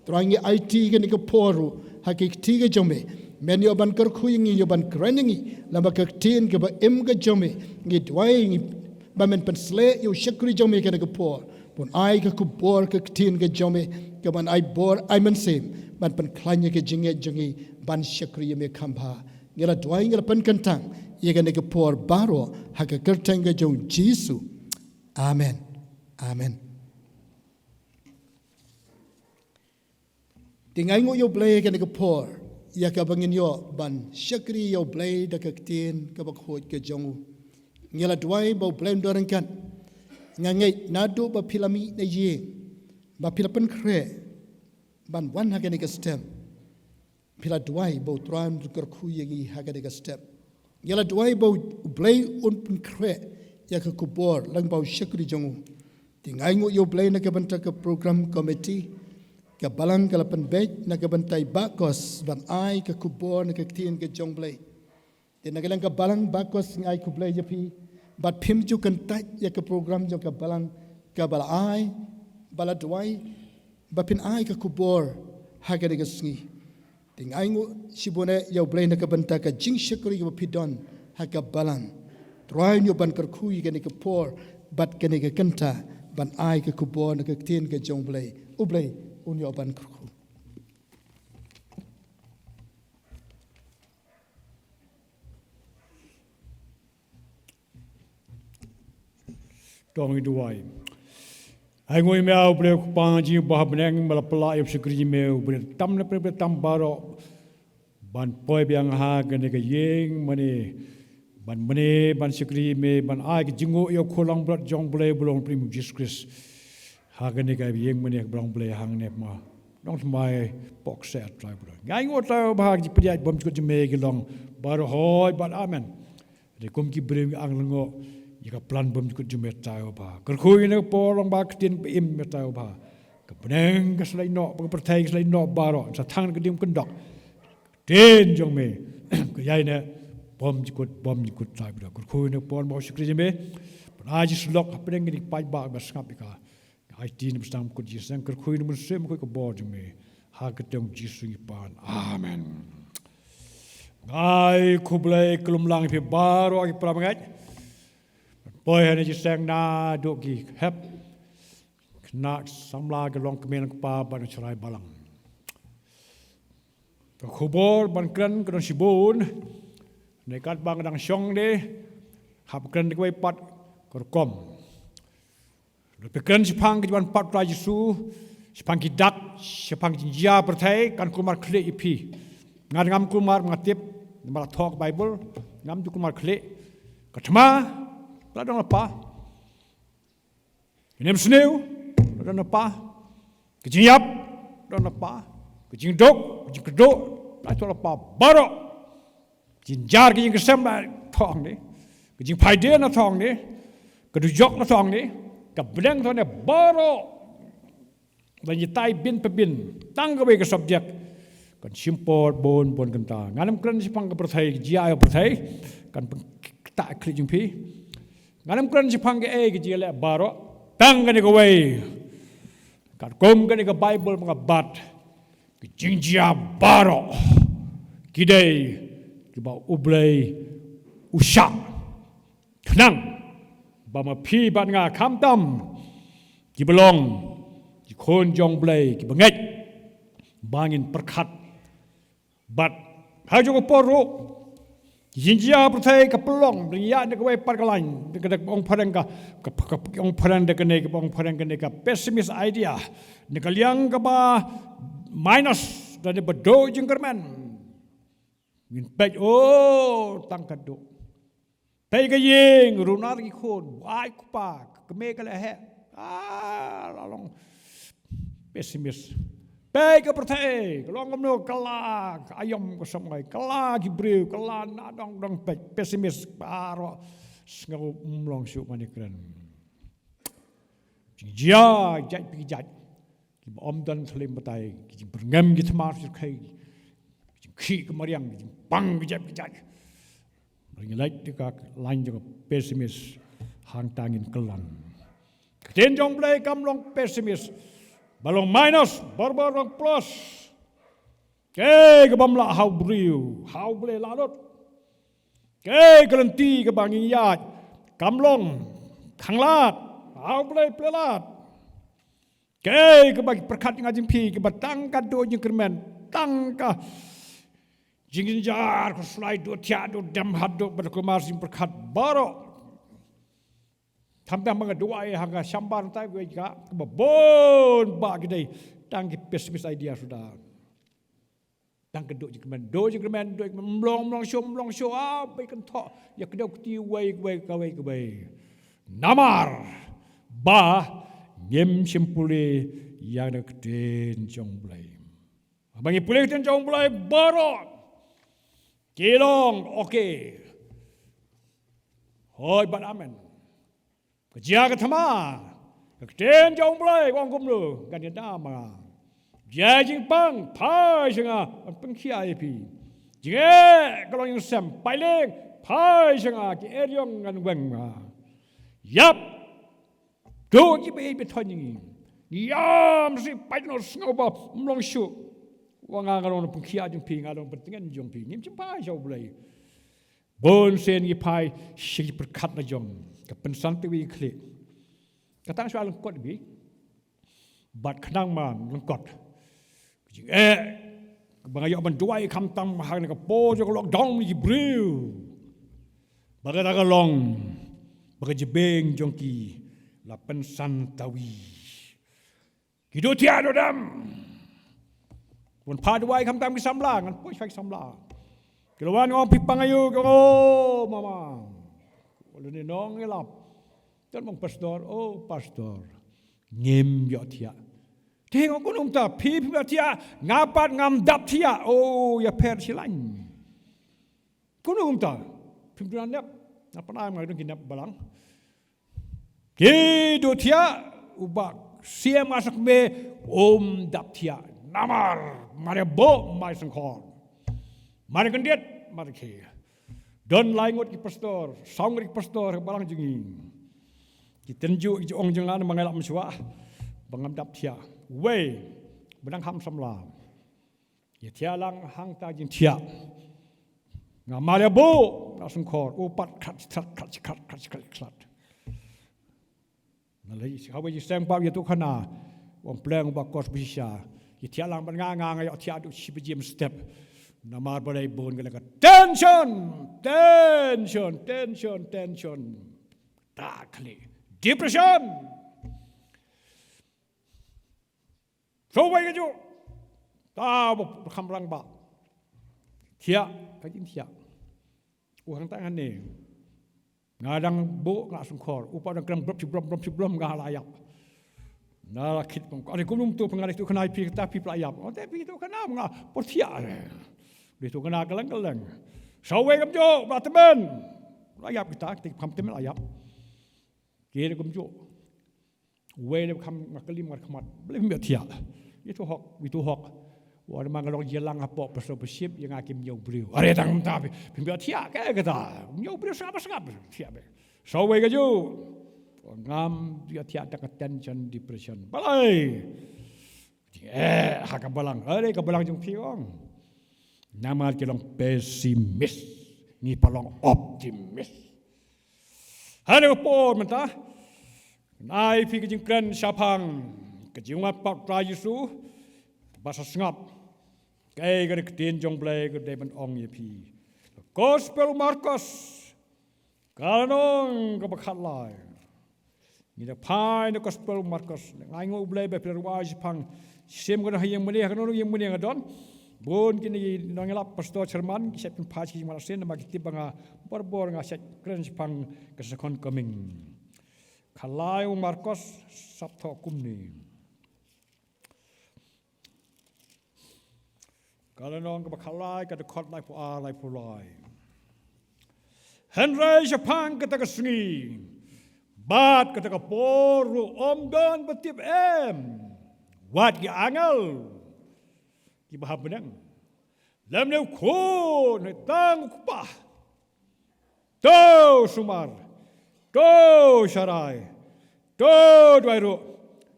Trai, ngi aiti kane ka por ruh ha ka kti ka jong me. Men ïoh ban kyrkhu ïa ngi, ïoh ban kren ïa ngi lyngba ka ktien ka ba im ka jong me. Ngi duwai ngi ba men pynshlei ïa u shakri jong me kane ka por, ban ai ka khubor ka ktien ka jong me, ka ban ai bor ai mynsiem, ban pynkhlaiñ ïa ka jingngeit jong ngi ban shakri ïa me kham bha. Ngi la duwai, ngi la pynkyntang ïa kane ka por baroh ha ka kyrteng ka jong u Jisu. Amen. Amen. Te nga ainguh ïa u Blei ha kane ka por ïa ka ba ngin ïoh ban shakri ïa u Blei da ka ktien ka bakhuid ka jong u. Ngi la duwai ba u Blei un don ryngkat. Nga ngeit naduh ba phi la mih na ïing, ba phi la pynkhreh ban wan ha kane ka step, phi la duwai ba u Trai un kyrkhu ïa ngi ha kane ka step. Ngi la duwai ba u Blei un pynkhreh ïa ka khubor lyngba u shakri jong u. Te nga ainguh ïa u Blei na ka bynta ka program committee. Ka balang ka la pynbeit na ka bynta i Bah Kos ban ai ka khubor na ka ktien ka jong u Blei. Te na ka liang ka balang, Bah Kos, nga ai khublei ïa phi. Bad phim ju kyntait ïa ka program jong ka balang ka ba la ai, ba la duwai ba phin ai ka khubor ha kane ka sngi. Te nga ainguh shibun eh ïa u Blei na ka bynta ka jingshakri ka ba phi don ha ka balang. Trai un ïoh ban kyrkhu ïa kane ka por bad kane ka kynta ban ai ka khubor na ka ktien ka jong u Blei. U Blei un ïoh ban kyrkhu. To ngin duwai. Ainguh ïa me, ah, u Blei u Kpa jong ngi ba ha bneng, ba la pynlah ïa u shakri jong me, u Blei tam na pyrthei tam baroh, ban poi biang ha kane ka ïing mane, ban mane ban shakri ïa me, ban ai ka jingnguh ïa u Khun langbrot jong u Blei, ba long u Jisu Khrist. Ha kane ka ïing mane ka ba long u Blei hangne, ma nongthymmai pok se, ah Trai, ba long. Nga ainguh, Trai, ba ha ka jingpynïaid bymjukut jong me ki long baroh hooid bad amen. Te kum ki briew ngi ang lyngngoh ïa ka plan bymjukut jong me, Trai, ba kyrkhu ïa kane ka por lyngba ka ktien ba im, Trai, ba ka bneng ka sa leit noh, ba ka pyrthei ka sa leit noh baroh, sa thang ka dim kyndok. Ktien jong me ka ïai ne Bym jingkut, bym jingkut, Trai Blei. Kyrkhu ïa kane ka por ba u shakri jong me. Ban ai jingsuk hapdeng kine ki paidbah ba sngap ïa ka. Ai ti na bstang kut jingïaseng, kyrkhu ïa kane ka mynsiem, kyrkhu ïa ka bor jong me. Ha ka kyrteng Jisu ngi pan. Amen. Nga ai khublei khlem lang ïa phi baroh ki para bangeit. Poi ha kane ka jingïaseng naduh ki hep, khynnah samla, ki longkmie longkpa bad u trai balang. Ka khubor ban kren ka don shibun. Ne katba nga dang shong de, hap kren da kawei pat ka rukom. Lada phi kren shaphang ka jingwan pat u Trai Jisu, shaphang ki dak, shaphang ki jingjia pyrthei, kan kulmar khlieh ïa phi. Nga ngam kulmar, nga tip, namar la thoh ka Baibl, ngam ju kulmar khlieh. Ka thma la don lypa. Ka nemsniew la don lypa. Ka jingïap la don lypa. Ka jingduk, ka jingkyrduh la don lypa baroh. Jynjar ka jingkyrsem la thoh hangne. Ka jingphaidien la thoh hangne. Ka dujok la thoh hangne. Ka bneng la thoh hangne baroh. Ban ïatai bynta bynta tang kawei ka subject. Kan shim por bun bun kynta. Ngan ym kren shaphang ka pyrthei, ka jia ka pyrthei. Kan pynkta khlieh jong phi. Ngan ym kren shaphang kaei ka jingïaleh baroh. Tang kane kawei. Katkum kane ka Baibl ba nga bat, ka jingjia baroh ki dei kiba U Blei u shah. Khnang ba ma phi bad nga, khamtam kiba long ki khun jong U Blei kiba ngeit, ba ngin pyrkhat. Bad ha kajuh ka por ruh, ka jingjia pyrthei ka pynlong, dang ïaid na kawei pat ka lain, dang ka ong phareng ka, ka, ka, ka ong phareng da kane, ka ong phareng kane ka pessimist idea. Na ka liang kaba minus, da kane ba duh jingkyrmen. Ngin peit, oh, tang ka duh. Peit ka ïing, runar ki khun, wai kpa, ka kmie ka la heh. Ah, la long pessimist. Peit ka pyrthei, ka long kumno, ka la ka aïom ka sawmngai, ka la ki briew, ka la na dong dong, peit pessimist, baroh sngew ym long shuh ban ïakren. Jingjia jait pa jait. Kiba ym don thliew batai, ki jingpyrngem ki thymmar shyrkhei, ki jingkhih ki mariang, ki jingpang ki jait ki jait. Ba ngi leit da ka lain jong ka pessimist, hangta ngin kyllon. Ka ktien jong U Blei kam long pessimist, ba long minus, baroh baroh long plus. Kaei kaba ym lah ha u briew, ha U Blei lah lut. Kaei ka lynti kaba ngin ïaid, kam long khanglad, ha U Blei pynlad. Kaei kaba ki pyrkhat nga jong phi, kaba tang ka duh jingkyrmen, tang ka jingjynjar, ka sulai, duh thiah, duh dem, haduh ba da kulmar jingpyrkhat baroh. Khamtam ba nga duwai ha ka shambar, tai wei ka, kaba bun ba ki dei tang ki pessimist idea suda. Tang ka duh jingkyrmen, duh jingkyrmen, duh jingkyrmen, ym long, ym long shuh, ym long shuh, ah, ba i kynthoh ïa ka dei ka kti wei, wei, kawei, kawei. Namar ba ngim shym pule ïa ka ktien jong U Blei. Ba ngi pule ka ktien jong U Blei baroh ki long okay. Hooid bad amen. Ka jia ka thma, ka ktien jong U Blei ka ong kumno, ngan ïada ma nga. Jia jingpang, phai sha nga, ngan pynkhiah ïa phi. Jingeh ka long jingsem, pait lieng, phai sha nga, ki eriong ngan weng ma nga. Ïap, duh kiba ïeit ba thoh ïa ngi. Ngi ïam shi, pait noh, sngew ba ym long shuh. Wa nga, nga long pynkhiah jong phi, nga long pyntngen jong phi. Ngim shym phai sha U Blei. Bun sien ngi phai sha ki pyrkhat la jong, ka pynsan tawi khlieh. Ka tang shuwa lyngkot bi. Bad khnang ma lyngkot, ka jingeh ba nga ïoh ban duwai khamtam ha kane ka por jong ka lockdown, ki briew ba kata ka long ba ka jabieng jong ki la pynsan tawi. Ki duh thiah duh dem. Wan phah duwai khamtam ki samla, ngan poi sha ki samla. Ki la wan, nga ong phi pang aïu, ki ong, oh mama. Lane nongïalap. Te nga ong pastor, oh pastor, ngim ïoh thiah. Te nga ong kumno kumta, phi phim ïoh thiah, nga pat ngam dap thiah. Oh, ïapher shilliang. Kumno kumta, phim duna nep. Nga pynai, nga don ki nep balang. Ki duh thiah, u bah siem nga sngewkmen, um dap thiah. Namar mar ïa buh, mar ïa shongkhor, mar ïa kyndit, mar ïa khie. Don lai ngut ki pastor, saw ngut ki pastor ha balang jong ngi. Ki tynjuh ki jong jong nga namar nga la mynshuwa ba ngam dap thiah. Wei ba dang kham samla. Ïa thiah lang hangta jingthiah. Nga mar ïa buh, nga sngewkhor, u pat khat khat khat khat khat khat. Nga la ïa, haba ïa seng pap ïa tu khana. Wan pleng ba kos ba shisha. Ïa thiah lang ban nga nga nga ïa thiah du shi ba jim step. Namar ba dei bun ka la ka tension, tension, tension, tension. Ta khali. Depression. Sawei ka ju. Ta ba kham rang ba. Thiah, ka jingthiah. U hangta ngan ne. Nga dang buh nga sngewkhor. U pat dang kren brop shi brop brop shi brop nga la ïap. Nga la khit pang. Ani kum num tu pang nga tu khana phi ta phi pla ïap. Nga te phi tu khana nga por thiah. Di tu khana keleng keleng. Sawei kam ju ba temen. La ïap kita, kita kam temen la ïap. Kire kum ju. Wei leh kham nga klim nga khmat. Balei phim ïoh thiah. Ïa tu hok, ïa tu hok. Wan ma nga long ïa lang hapoh pastor baship ïa nga kim ïoh briew. Are tang mynta phim ïoh thiah ke kata. Ïoh briew sngap sngap thiah be. Sawei ka ju. Ngam ïoh thiah da ka tension depression. Balei. Eh, ha ka balang. Are ka balang jong phi ong. Namar ki long pessimist. Ngi pa long optimist. Hane ka por mynta. Nai phi ka jingkren shaphang ka jingwan pat Trai Jisu. Ba sa sngap. Kaei ka ktien jong Blei ka dei ban ong ïa phi. Gospel Markos. Ka lynnong kaba khatlai. Ngi da phai na gospel Markos. Ngai ngu Blei ba phi la rwai shaphang. Sim ka don ha ïing mane ha ka nong ïing mane nga don. Bun kine ki nongïalap pastor chairman ki shet pynphai ki jingwan asin namar ki tip ba nga borbor nga shet kren shaphang ka second coming. Khatlai u Markos sap thoh kumne. Ka lynnong kaba khatlai ka dkhot laiphew ar laiphew lai. Hynrei shaphang kata ka sngi bad kata ka por ruh ym don ba tip em. Wat ki angel kiba ha bneng lymne u khun hynrei tang u kpa. To sumar, to sharai, to duwai ruh.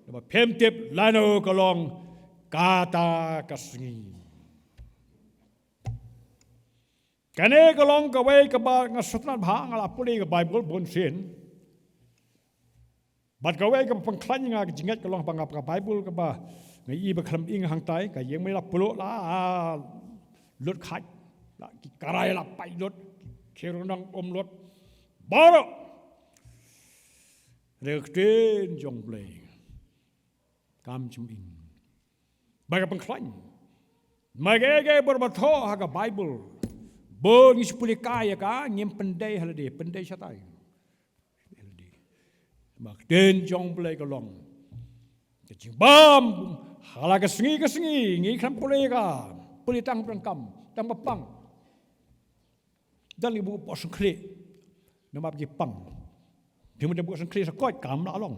Naba phim tip lano ka long kata ka sngi. Kane ka long kawei kaba nga sngewtynnat bha nga la pule ka Bible bun sien. Bad kawei kaba pynkhlaiñ nga ka jingngeit ka long ba nga ka Bible kaba nga i ba khlem ing hangtai ka ïing mane la pule la lut khat la ki karai la pait lut ki khyrnong um lut baroh. Re ka ktien jong Blei kam jingim. Ba ka pynkhlaiñ. Ma ka ka bor ba thoh ha ka Bible. Bun ngi shu pule kai ïa ka ngim pyndei ha lade pyndei shatai. Ba ktien jong Blei ka long. Ka jingbam ha la ka sngi ka sngi ngi khlem pule ka. Pule tang pang kam tang ba pang. Dan ngi buh poh sngkhlieh. Namar ki pang. Phi mut buh sngkhlieh sa koit kam la long.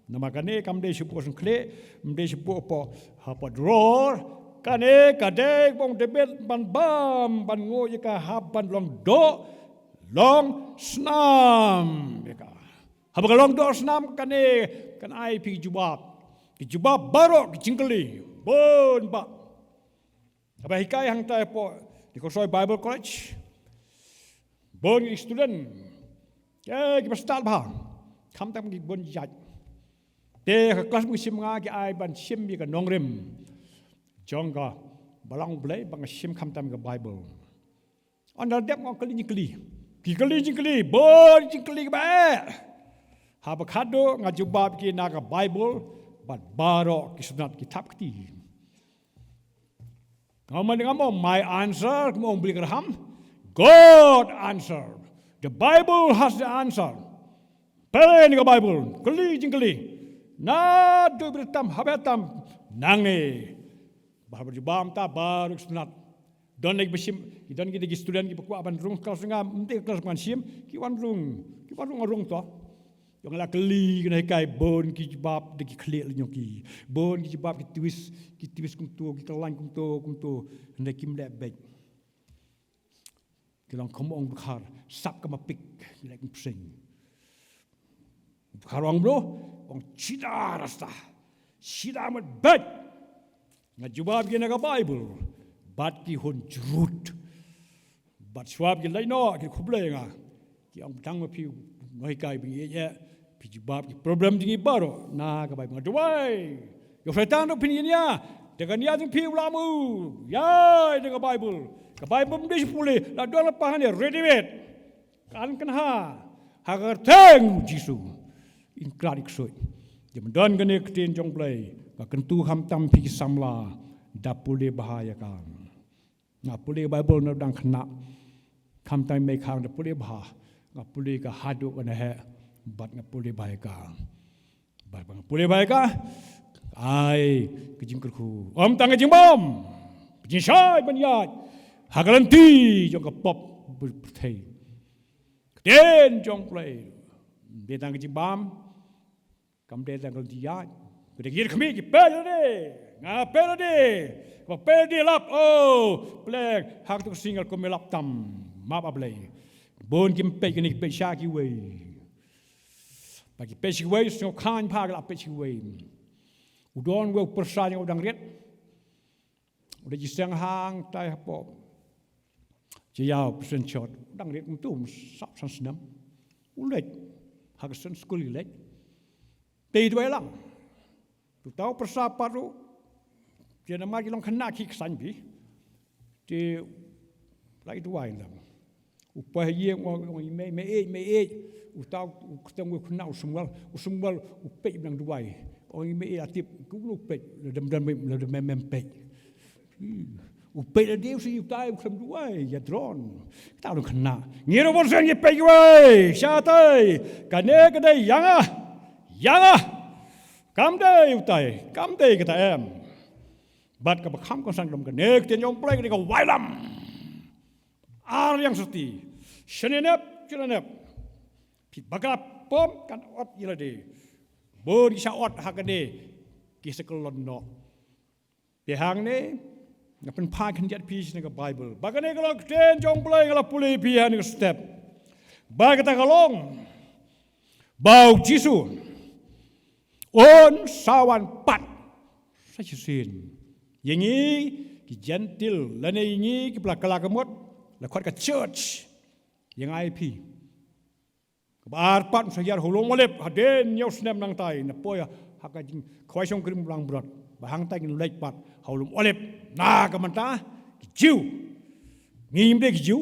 Namar kane kam dei shu buh sngkhlieh, ym dei shu buh poh ha poh drawer. Kane ka dei bong debit ban bam ban ngu ïa ka hap ban long doh long snam ïa ka. Haba ka long doh snam kane kan ai phi ki jubab. Ki jubab baroh ki jingkylli bun ba. Haba hikai hangtai hapoh Nikosoi Bible College. Bun ki student. Ki ba stad bha. Khamtam ki bun jait. Te ka klas ba shim nga ki ai ban shim ïa ka nongrim. Jong ka balang Blei ba nga shim khamtam ka Bible. Ynda dep nga kylli jingkylli. Ki kylli jingkylli bun jingkylli kiba eh. Haba khadduh nga jubab ki na ka Bible bad baroh ki sngewtynnat ki thap kti. Nga ong, nga ong my answer, kum ong Billy Graham. God answer. The Bible has the answer. Pynban ka Bible kylli jingkylli. Naduh ba tam haba tam nangne. Ba haba jubab ta baroh ki sngewtynnat. Don lei ba shim, don ki dei ki student ki ba kwah ban rung klas nga, mynta klas ban shim, ki wan rung, ki wan rung rung to. Ïong la kylli kane hikai bun ki jubab da ki khlieh lei ïong ki. Bun ki jubab ki twist, ki twist kumto, ki kyllain kumto, kumto. Hynrei kim leh beit. Ki long kum u ong u dkhar, sap ka mapik, leh kum psing. U dkhar u ong kumno? U ong shida rasta. Shida mut beit. Nga jubab ki na ka Baibl. Bad ki hun jrut. Bad shuwa ba ki leit noh, ki khublei nga. Ki ong tang ma phi u nonghikai ba ngi ïeit eh. Phi jubab ki problem jong ngi baroh na ka Baibl. Nga duwai. Ïoh Soitan ruh phin ïa. Da ka nia jong phi u la move. Ïa da ka Baibl. Ka Baibl ym dei shu pule. La don la pah hangne ready made. Kan kynha ha ka kyrteng u Jisu. Yn khlad yn ksuid. Te ban don kane ka ktien jong U Blei, nga kyntu khamtam phi ki samla, da pule bha ïa ka. Nga pule Baibl na dang khynnah. Khamtam mei khang da pule bha. Nga pule ka haduh ka neheh. Bad nga pule bha ïa ka. Bad ba nga pule bha ïa ka. Ai ka jingkyrkhu. Ym tang ka jingbam. Ka jingshai ban ïaid ha ka lynti jong ka pop pyrthei. Ktien jong U Blei. Ym dei tang ka jingbam. Kam dei tang ka lynti ïaid. Ka dei ki ïa khmih ki peit lade. Nga peit lade. Ba peit lade lap. Oh, pleng. Ha katu ka sngi nga kum me lap tam. Map A Blei. Bun kim peit kane ki peit sha kiwei. Ba ki peit sha kiwei, sngewkhan pha ki la peit sha kiwei. U don uwei u pyrsa jong u dang rit. U dei jingseng hangtai hapoh. Jia u pyrsa chot. U dang rit kumtu, sap san snem. U leit. Ha ka Sunday school i leit. Te i duwai lang. Uta u pyrsa pat ruh. Te namar ki long khynnah ki ksan bha. Te la i duwai lang. U poi ha ïing u ong, ong, mei, mei ïeit, mei ïeit. Uta u kyrteng u khynnah u Samuel, u Samuel u peit u nang duwai. Ong mei ïeit la tip, kumno u peit, la dem dem, la dem mem mem peit. Hmm. U peit la dei u sa ïa utai u khlem duwai, ïa dron. Kita u khynnah. Ngi ruh bun sien ngi peit kiwei, shatai. Kane ka dei ïa nga. Ïa nga. Kam dei utai, kam dei kata em. Bad kaba kham kongsan ka long kane ka ktien jong U Blei ka dei ka wailam. Ar ïang syrti. Shane nep, shane nep. Phi bakla pom kan ot ïa lade. Bun ki shah ot ha kane ki sa kyllon noh. Te hangne nga pynphai khyndiat phi sha ka Baibl. Ba kane ka long ka ktien jong U Blei nga la pule phi ha kane ka step. Ba kata ka long ba U Jisu un sa wan pat sa shisien. Ïa ngi ki Jentil lane ïa ngi kiba la kylla ka mut, la khot ka church. Ïa nga ïa phi. Kaba ar pat un sa hiar ha u lum Olib, hadien hynñiew snem nangtai, na poi ha ka jingkhawai shongkurim u langbrot. Ba hangta ngin leit pat ha u lum Olib. Na ka mynta ki Jiw. Ngi ngim dei ki Jiw.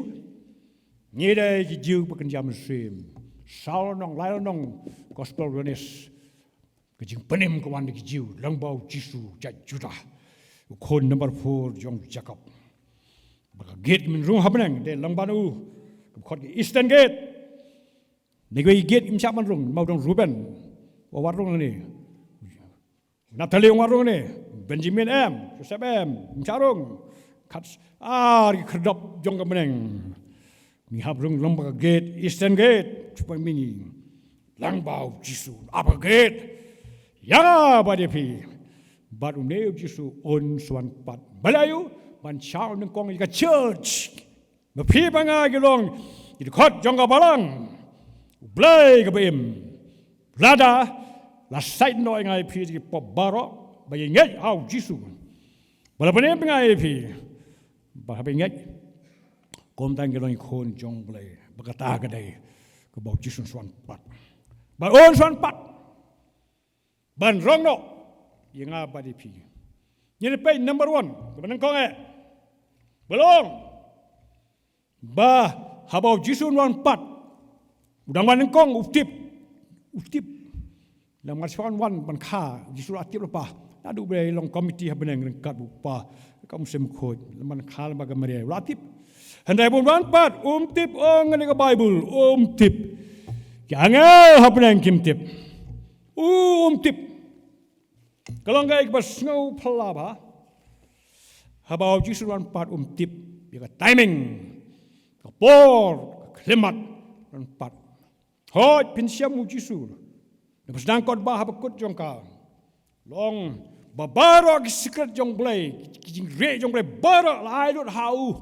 Ngi dei ki Jiw ba kynja mynsiem. Saw lynnong, lai lynnong, Gospel Ïoannis. Ka jingpynim ka wan na ki Jiw, lyngba u Jisu, jait Judah. U khun number four jong Jakob. Ba ka gate ki myn rung ha bneng, dei lyngba u, ka khot ki Eastern Gate. Ngi wei gate im shah ban rung, ma u dong Reuben. Wa wat rung ne. Naphtali wa rung ne. Benjamin em, Joseph em, im shah rung. Kat ar ki khyrdop jong ka bneng. Ngi hap rung lyngba ka gate, Eastern Gate, shu pynmih ngi. Lyngba u Jisu, ap ka gate. Ïa nga bad ïa phi. Bad une u Jisu un sa wan pat. Balei u, ban shah nyngkong ïa ka church. Ma phi ba nga ki long, ki dkhot jong ka balang. U Blei kaba im. Lada, la sait noh ïa nga ïa phi ki pop baroh, ba ïa ngeit ha u Jisu. Ba la pynïap ïa nga ïa phi. Ba haba ngeit. Kumta ngi long ki khun jong U Blei. Ba kata ka dei. Kaba u Jisu un sa wan pat. Ba un sa wan pat. Ban rong noh. Ïa nga bad ïa phi. Ngi peit number one. Kaba nyngkong eh. Ba long. Ba haba u Jisu un wan pat. U dang wan nyngkong u tip. U tip. Namar shu wan wan ban kha, u Jisu la tip lypa. Naduh ba long komiti ha bneng ryngkat u Kpa, ka mynsiem bakhuid, ban kha lypa ka Maria, u la tip. Hynrei ba un wan pat, um tip, ong kane ka Baibl, um tip. Ki angel ha bneng kim tip. U, um tip. Ka long kaei kaba sngewphylla bha. Haba u Jisu un wan pat um tip ïa ka timing, ka por, ka khyllipmat, un wan pat. Hooid, phin shem u Jisu. Naba sdang kot ba ha bakut jong ka. Long ba baroh ki secret jong Blei, ki jingrieh jong Blei baroh la ai lut ha u.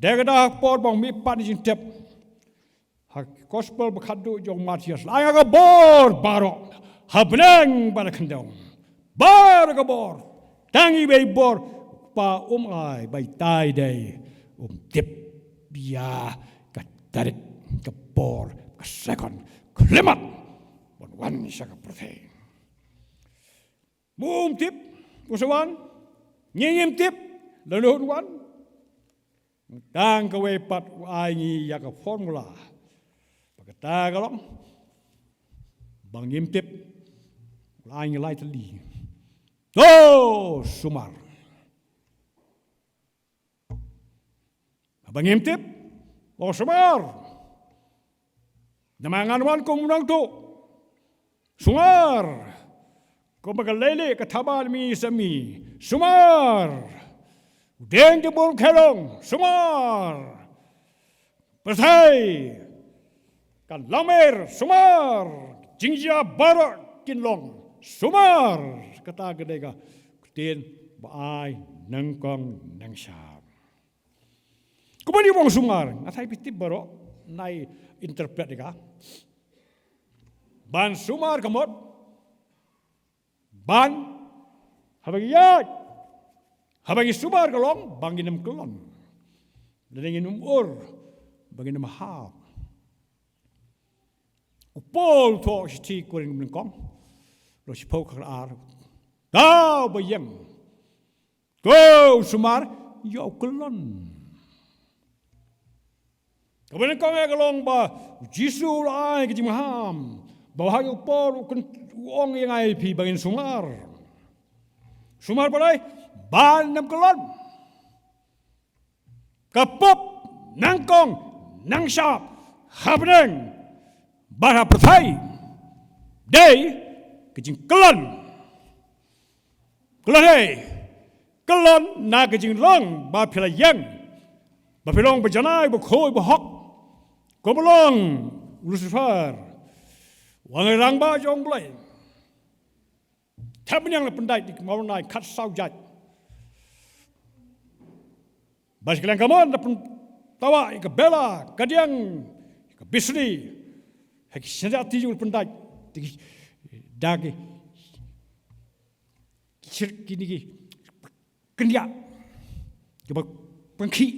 Te ka da por ba u mihpat na jingtip. Ha gospel ba khatduh jong Mathaios, la ai nga ka bor baroh ha bneng bad ha khyndew. Baroh ka bor. Tang iwei i bor ba um ai, ba itai dei um tip ïa ka tarik, ka por, ka sekon, ka khyllipmat ban wan sha ka pyrthei. Mo um tip u sa wan, ngi ngim tip lano un wan. Tang kawei pat u ai ngi ïa ka formula. Ba kata ka long, ba ngim tip, u la ai ngi lai tylli. To sumar. Haba ngim tip, to sumar. Namar ngan wan kum u nongtuh. Sumar. Kumba ka leilieh ka thaba na mihngi samla. Sumar. U dieng te bun khelong. Sumar. Pyrthei ka lamer. Sumar. Jingjia baroh kin long. Sumar. Kata ka dei ka ktien ba ai nyngkong nyngshap. Kumba ngi ong sumar, nga tharai phi tip baroh, nai interpret ïa ka. Ban sumar ka mut, ban, haba ngi ïaid, haba ngi sumar ka long ba ngin ym kyllon. Lane ngin ym ur, ba ngin ym hap. U Paul u thoh shithi Korinth nyngkong, lynnong shiphew, dkhot ar. Daw ba ïeng. Ko u sumar, ïa u kyllon. Kaba nyngkong ïa ka long ba u Jisu u la ai ka jingmaham. Ba ha u Paul u kyn-, u ong ïa nga ïa phi ba ngin sumar. Sumar balei? Ban ym kyllon. Ka pop nyngkong nyngshap ha bneng bad ha pyrthei dei ka jingkyllon. Kyllon hi, kyllon na ka jinglong ba phi la ïeng, ba phi long ba janai, ba khuid, ba hok. Kumba long u Lucifer, u nongrangbah jong U Blei. Thep mynniang la pyndait da ki mawnai khatsaw jait. Bad sha ka liang kamon la pyntawa ïa ka bela, ka diang, ka bisni. Ha ki shnong jati jong la pyndait da ki, da ki, ki, kine ki kyndiah kiba pynkhih,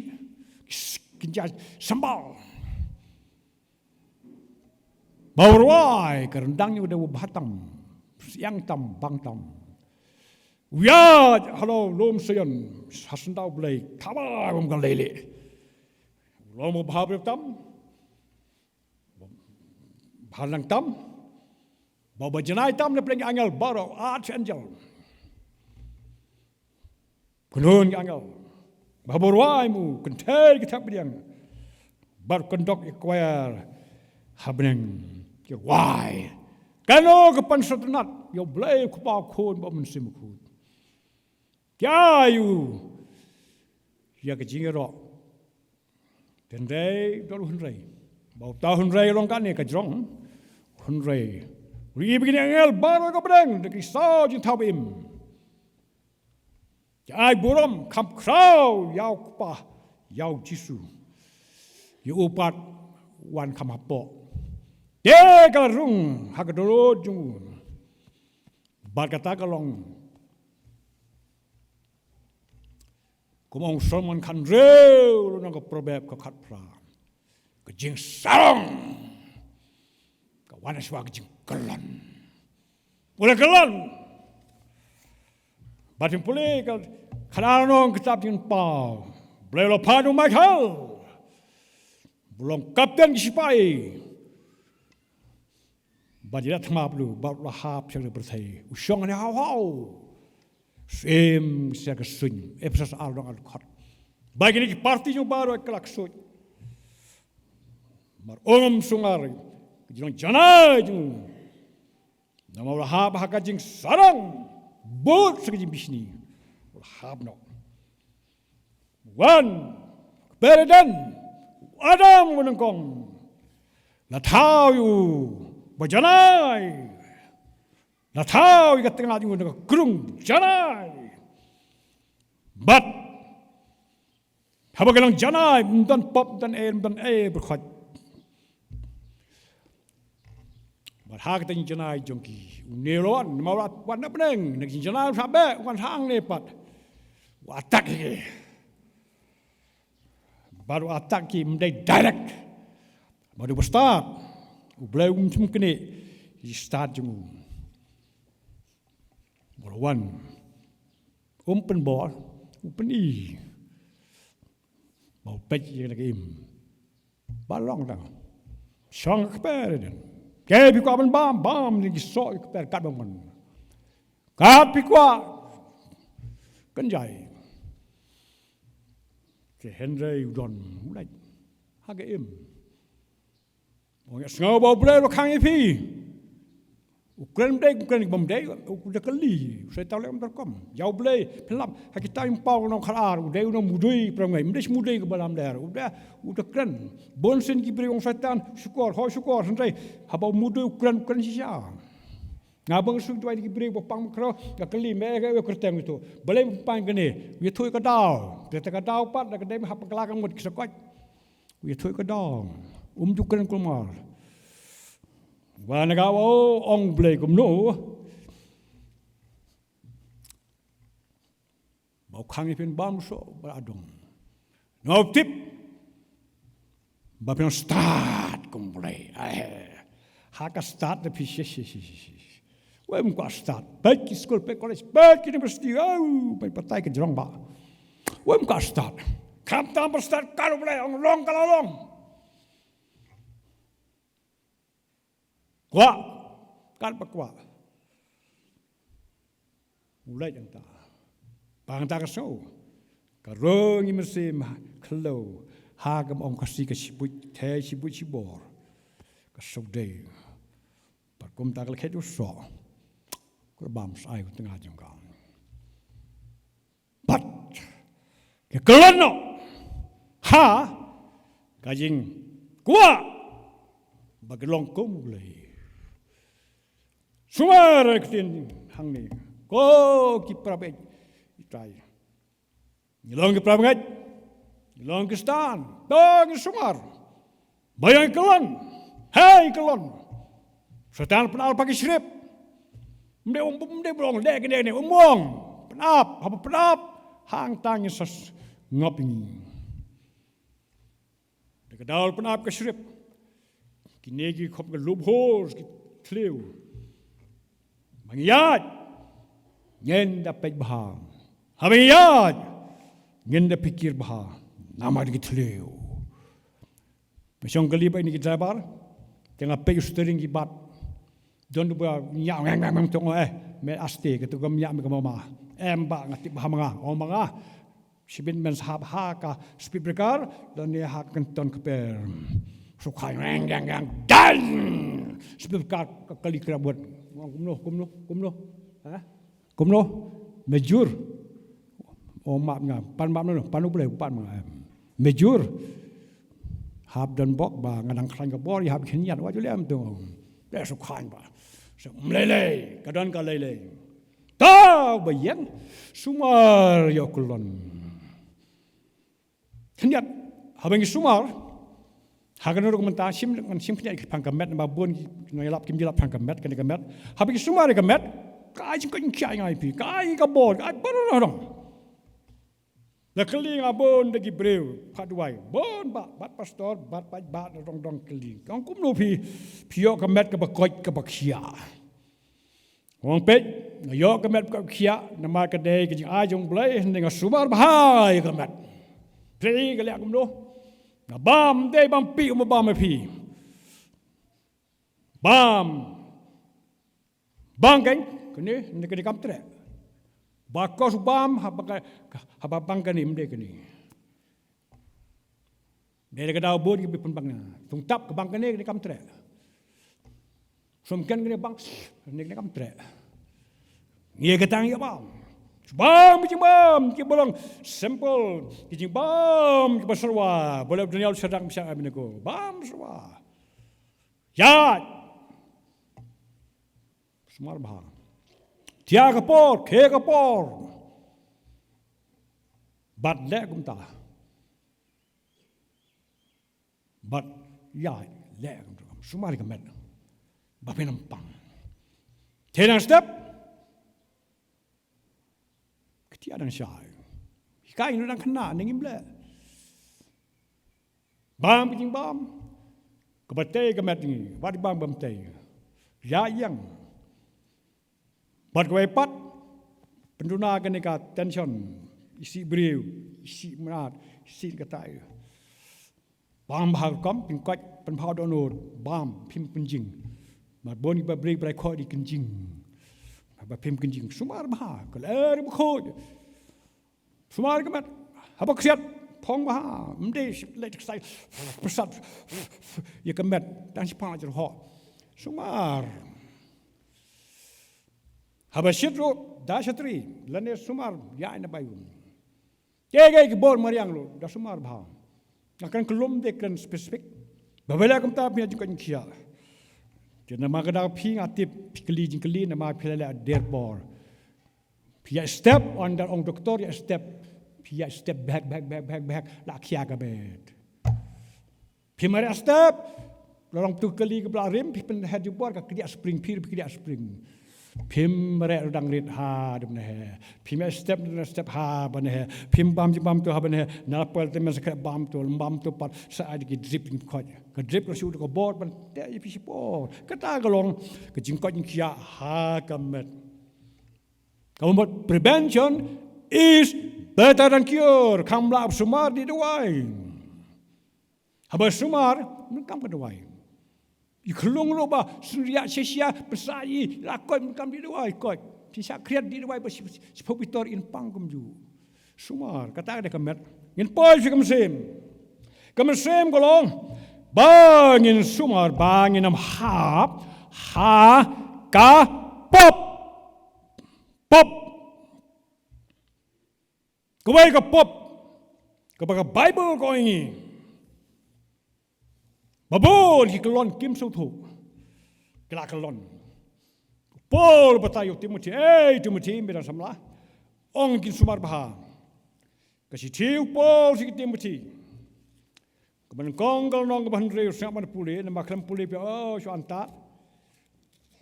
kyndiah sambal. Ba u rwai ka ryndang ïa u da u bha tam, syiang tam, bang tam. U ïaid halor lum Sion, ha syndah U Blei, thaba bym ka leilieh. U long ba bha briew tam, bha nang tam, ba ba janai tam na pdeng ki angel baroh, archangel. Kynhun ki angel. Ba ba rwai mo, kynthei ki thep pdiang. Bad kyndok ïa ka choir ha bneng ki rwai. Kano ka pan sngewtynnat ïa U Blei u Kpa, u Khun bad u Mynsiem Bakhuid. Ki ai ïa u ïa ka jingïaroh. Hynrei, don u hynrei. Ba uta u hynrei long kane ka jrong. Hynrei. U ïohi ba kine angel baroh ka bneng da ki saw jingthaw ba im. Ki ai burom kham khraw ïa u Kpa, ïa u Jisu. Ïa u pat wan kham hapoh. Te ka la rung ha ka dohnud jong u. Bad kata ka long. Kum ong Solomon khathynriew lynnong ka Proverb ka khatphra. Ka jingsarong ka wan shuwa ka jingkyllon. U la kyllon. Bad phin pule ka khatar lynnong kitab Jingpynpaw. Blei u la phah ïa u Michael. Ba long kapten ki shipai. Bad ïa la thma plu, bad u la hap sha ka pyrthei. U shong hangne haw haw. Shem sha ka suiñ, Ephesos ar lynnong ar dkhot. Ba kine ki parti jong u baroh ki la ksuid. Mar um sumar, ka jinglong janai jong u. Namar u la hap ha ka jingsarong, bud sa ka jingbishni. U la hap noh. Wan, kper Eden, Adam u nyngkong. La thaw ïa u ba janai. La thaw ïa ka tnga jong u na ka krung janai. Bad Haba ka long janai, ym don pop, ym don ei, ym don ei, bad khot. Bad ha kata ka janai jong ki, une u la wan, namar u la wan na bneng, na ka janai u la beh, u wan hangne pat. U attack ïa ki. Bad u attack ki ym dei direct. Bad u ba start. U Blei um shym knieh ïa ki start jong u. Bad u wan. Um pynbor, u pyni. Ba u peit ïa kane ka im. Ba long tang. Shong ka kper ïa den. Te phi kwah ban bam, bam ïa ki soh ïa ka kper katba mon. Kat phi kwah. Kynjai. Te hynrei u don u leit ha ka im. U ïa sngew ba U Blei u la khang ïa phi. U kren ym dei, u kren bym dei, u da kylli, u Soitan u leh kumta rukom. Ïa U Blei, pynlap, ha kitab Nongpynpaw lynnong khatar, u dei u nongmudui ki para bangeit, ym dei shu mudui kaba lamler, u da, u da kren. Bun sien ki briew ong Soitan, shukor, hooid shukor, hynrei, haba u mudui u kren, u kren shisha. Nga bang shu duwai ïa ki briew ba pang bakhraw, nga kylli, me ïa ka kyrteng ito. Balei me pang kane, ïathuh ïa ka daw, kata ka daw pat, da ka dei me hap bakla ka mut ki sa koit. Ïathuh ïa ka daw. Um ju kren kulmar. Ba na ka wa ong Blei kumno. Ba u khang ïa phi ban bam soh ba la dong. Nga tip. Ba phi nang start kum Blei. Ai. Ha ka start da phi shi, shi, shi, shi, shi. Wei ym kwah start. Peit ki skul, peit college, peit ki university. Au, peit batai ka jrong ba. Wei ym kwah start. Khamtam ba start ka long Blei, ong long ka la long. Kwah. Kat ba kwah. U leit hangta. Ba hangta ka sngew. Ka rung ïa mynsiem khlaw. Ha ka ong Khasi ka shibuit, te shibuit shibor. Ka sawdei. Bad kumta ka la khet u soh. Ka bam sa ai u tnga jong ka. Bad ka kyllon noh ha ka jingkwah ba ka long kum U Blei. Sumar ka ktien hangne. Ko ki para bangeit Trai. Ngi long ki para bangeit. Ngi long Khristan. To ngin sumar. Ba ïa ngi kyllon. Hei kyllon. Soitan pynap ha ki script. Ym dei, ym dei ba long dei kane kane, ym ong. Pynap, haba pynap. Hangta ngin sa ngop ïa ngi. Da ka daw pynap ka script. Kine ki khop ka loopholes ki thliew. Ba ngi ïaid. Ngin da peit bha. Haba ngi ïaid. Ngin da pyrkhat bha. Namar ki thliew. Nga shong kali ba ine ki driver. Te nga peit u steering ki bat. Don ba ñiah ngeng ngeng ngeng tong eh. Me aste ka tu ka ñiah me ka mama. Em ba nga tip bha ma nga. Ong ma nga. Shibit men sa hap ha ka speed breaker. Don ne ha ka kynton kper. Shu kha ngeng ngeng ngeng. Dan. Speed breaker ka kali kra buat. Ong kumno, kumno, kumno. Ha? Kumno? Mejur. Ong map nga. Pan map no, pan U Blei, pan ma nga. Mejur. Hap don bok ba nga dang khlaiñ ka bor, ïa hap khynñiat, wat ju lem tu. Te shu khlaiñ ba. Shu mlei lei, ka don ka lei lei. Tau ba ïeng, sumar ïa u kyllon. Khynñiat, haba ngi sumar, ha kano ruh mynta, shim, ngan shim khynñiat ki phang ka met, namar bun ki nongïalap kim ju lap phang ka met, kane ka met. Haba ngi sumar ïa ka met, ka ai jingkoit jingkhiah ïa ngi phi, ka ai ka bor, ka ai baroh dong. La kylli nga bun da ki briew, phah duwai, bun bah, bad pastor, bad paidbah, dong dong kylli. Ong kumno phi, phi ïoh ka met kaba koit kaba khiah. Ong peit, nga ïoh ka met kaba koit kaba khiah, namar ka dei ka jingai jong U Blei, hynrei nga sumar bha ïa ka met. Phi ka leh kumno? Nga bam, dei bam phi, um bam phi. Bam. Bang kane, kane, kane kam treh. Ba kos bam, haba ka, haba bang kane, ym dei kane. Dei da ka daw bun ki pynbang na. Tung tap ka bang kane, kane kam treh. Som ken kane bang, kane, kane kam treh. Ngi ka tang ïa bam. Bam, ki jingbam, ki ba long simple, ki jingbam, ki ba syrwa. Ba leh Daniel Shadrach Meshach Abednego. Bam syrwa. Ïa. Sumar bha. Tia ka por, ke ka por. Bad leh kumta. Bad ïa leh kam sumar ka met ba pynpang. Te nang step. Kti dang shai. Hikai nu dang kena nang im leh. Bam ki jingbam. Ka ba tei ka met ngi. Wat bam bam tei. Ïa ïang. Bad kawei pat pynduna kane ka tension, isi briew, isi mrad, isi katai. Bam bha rukom, pynkoit, pynphaw dohnud, bam, phim kynjing. Mar bun kiba briew ba khot di kynjing. Ba phim kynjing, sumar bha, ka ler ba khot. Sumar ka met, haba khriat, phong bha, mdei, leit ksai, psat, ïa ka met, tang shi pang jrho. Sumar. Haba shit ruh, da shatri, lane sumar, ïa ina bayu. Ke ke ki bor mariang ruh, da sumar bha. Nga kren klum de kren specific. Ba bela kumta phi jingkoit jingkhiah. Te namar ka da phi nga tip, phi kylli jingkylli, namar phi la leh der bor. Phi ïa step, ong da ong doktor ïa step. Phi ïa step back, back, back, back, back. La khia ka bet. Phim mareh step. La long tu kali ka bla rim, phi pynhet jubor ka kdiah spring, phi, phi kdiah spring. Phim mareh dang rit ha, dum ne he. Phim ïa step, dang step ha, ba ne he. Phim bam ji bam tu ha, ba ne he. Na pal te men sa kre bam tu, bam tu pat, sa ai di ki drip jingkoit. Ka drip ka shu ka bor, ban te ïa phi shi por. Kata ka long, ka jingkoit jingkhiah ha ka met. Ka mut prevention is better than cure. Kam lah sumar di dawai. Haba sumar, mun kam ka dawai. I khlung lo ba, sun ria sia sia, pesa i, la koit mun kam di dawai, koit. Ti sa kriat di dawai ba si, si, si phobitor in pang kumju. Sumar, kata ka dei ka met. Ngin poi shi ka mynsiem. Ka mynsiem ka long, ba ngin sumar, ba ngin ym hap, ha, ka, pop. Pop. Kawei ka pop. Kaba ka Bible ka ong ïa ngi. Ba bun ki kyllon kim sngewthuh. Ki la kyllon. Paul batai ïa u Timothy. Ei, Timothy, me dang samla. Ong kin sumar bha. Ka shithi u Paul sha ki Timothy. Kaba nyngkong ka lynnong kaba hynriew, sngap ban pule, namar khlem pule phi, oh, shu antad.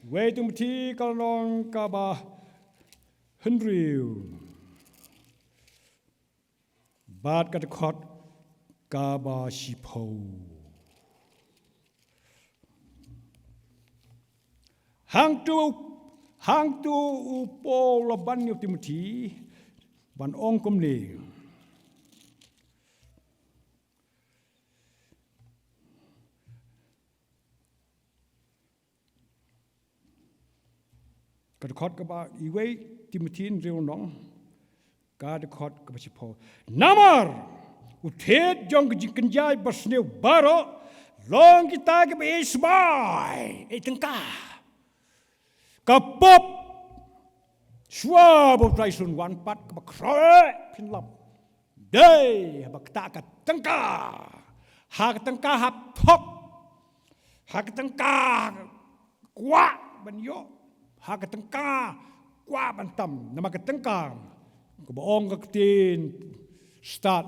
Wei Timothy ka lynnong kaba hynriew. Bad ka dkhot kaba shiphew. Hangtu, hangtu u Paul la ban ïa u Timothy, ban ong kumne. Ka dkhot kaba iwei Timothy hynriew lynnong, ka dkhot kaba shiphew. Namar u thied jong ka jingkynjai basniew baroh, long kita kiba ïeit sbai, ïeit tyngka. Ka pop, shuwa ba u Trai Jisu un wan pat kaba khraw eh, phin lap. Dei, haba kata ka tyngka. Ha ka tyngka hap thok. Ha ka tyngka kwah ban ïoh. Ha ka tyngka kwah ban tam. Namar ka tyngka. Kaba ong ka ktien stad.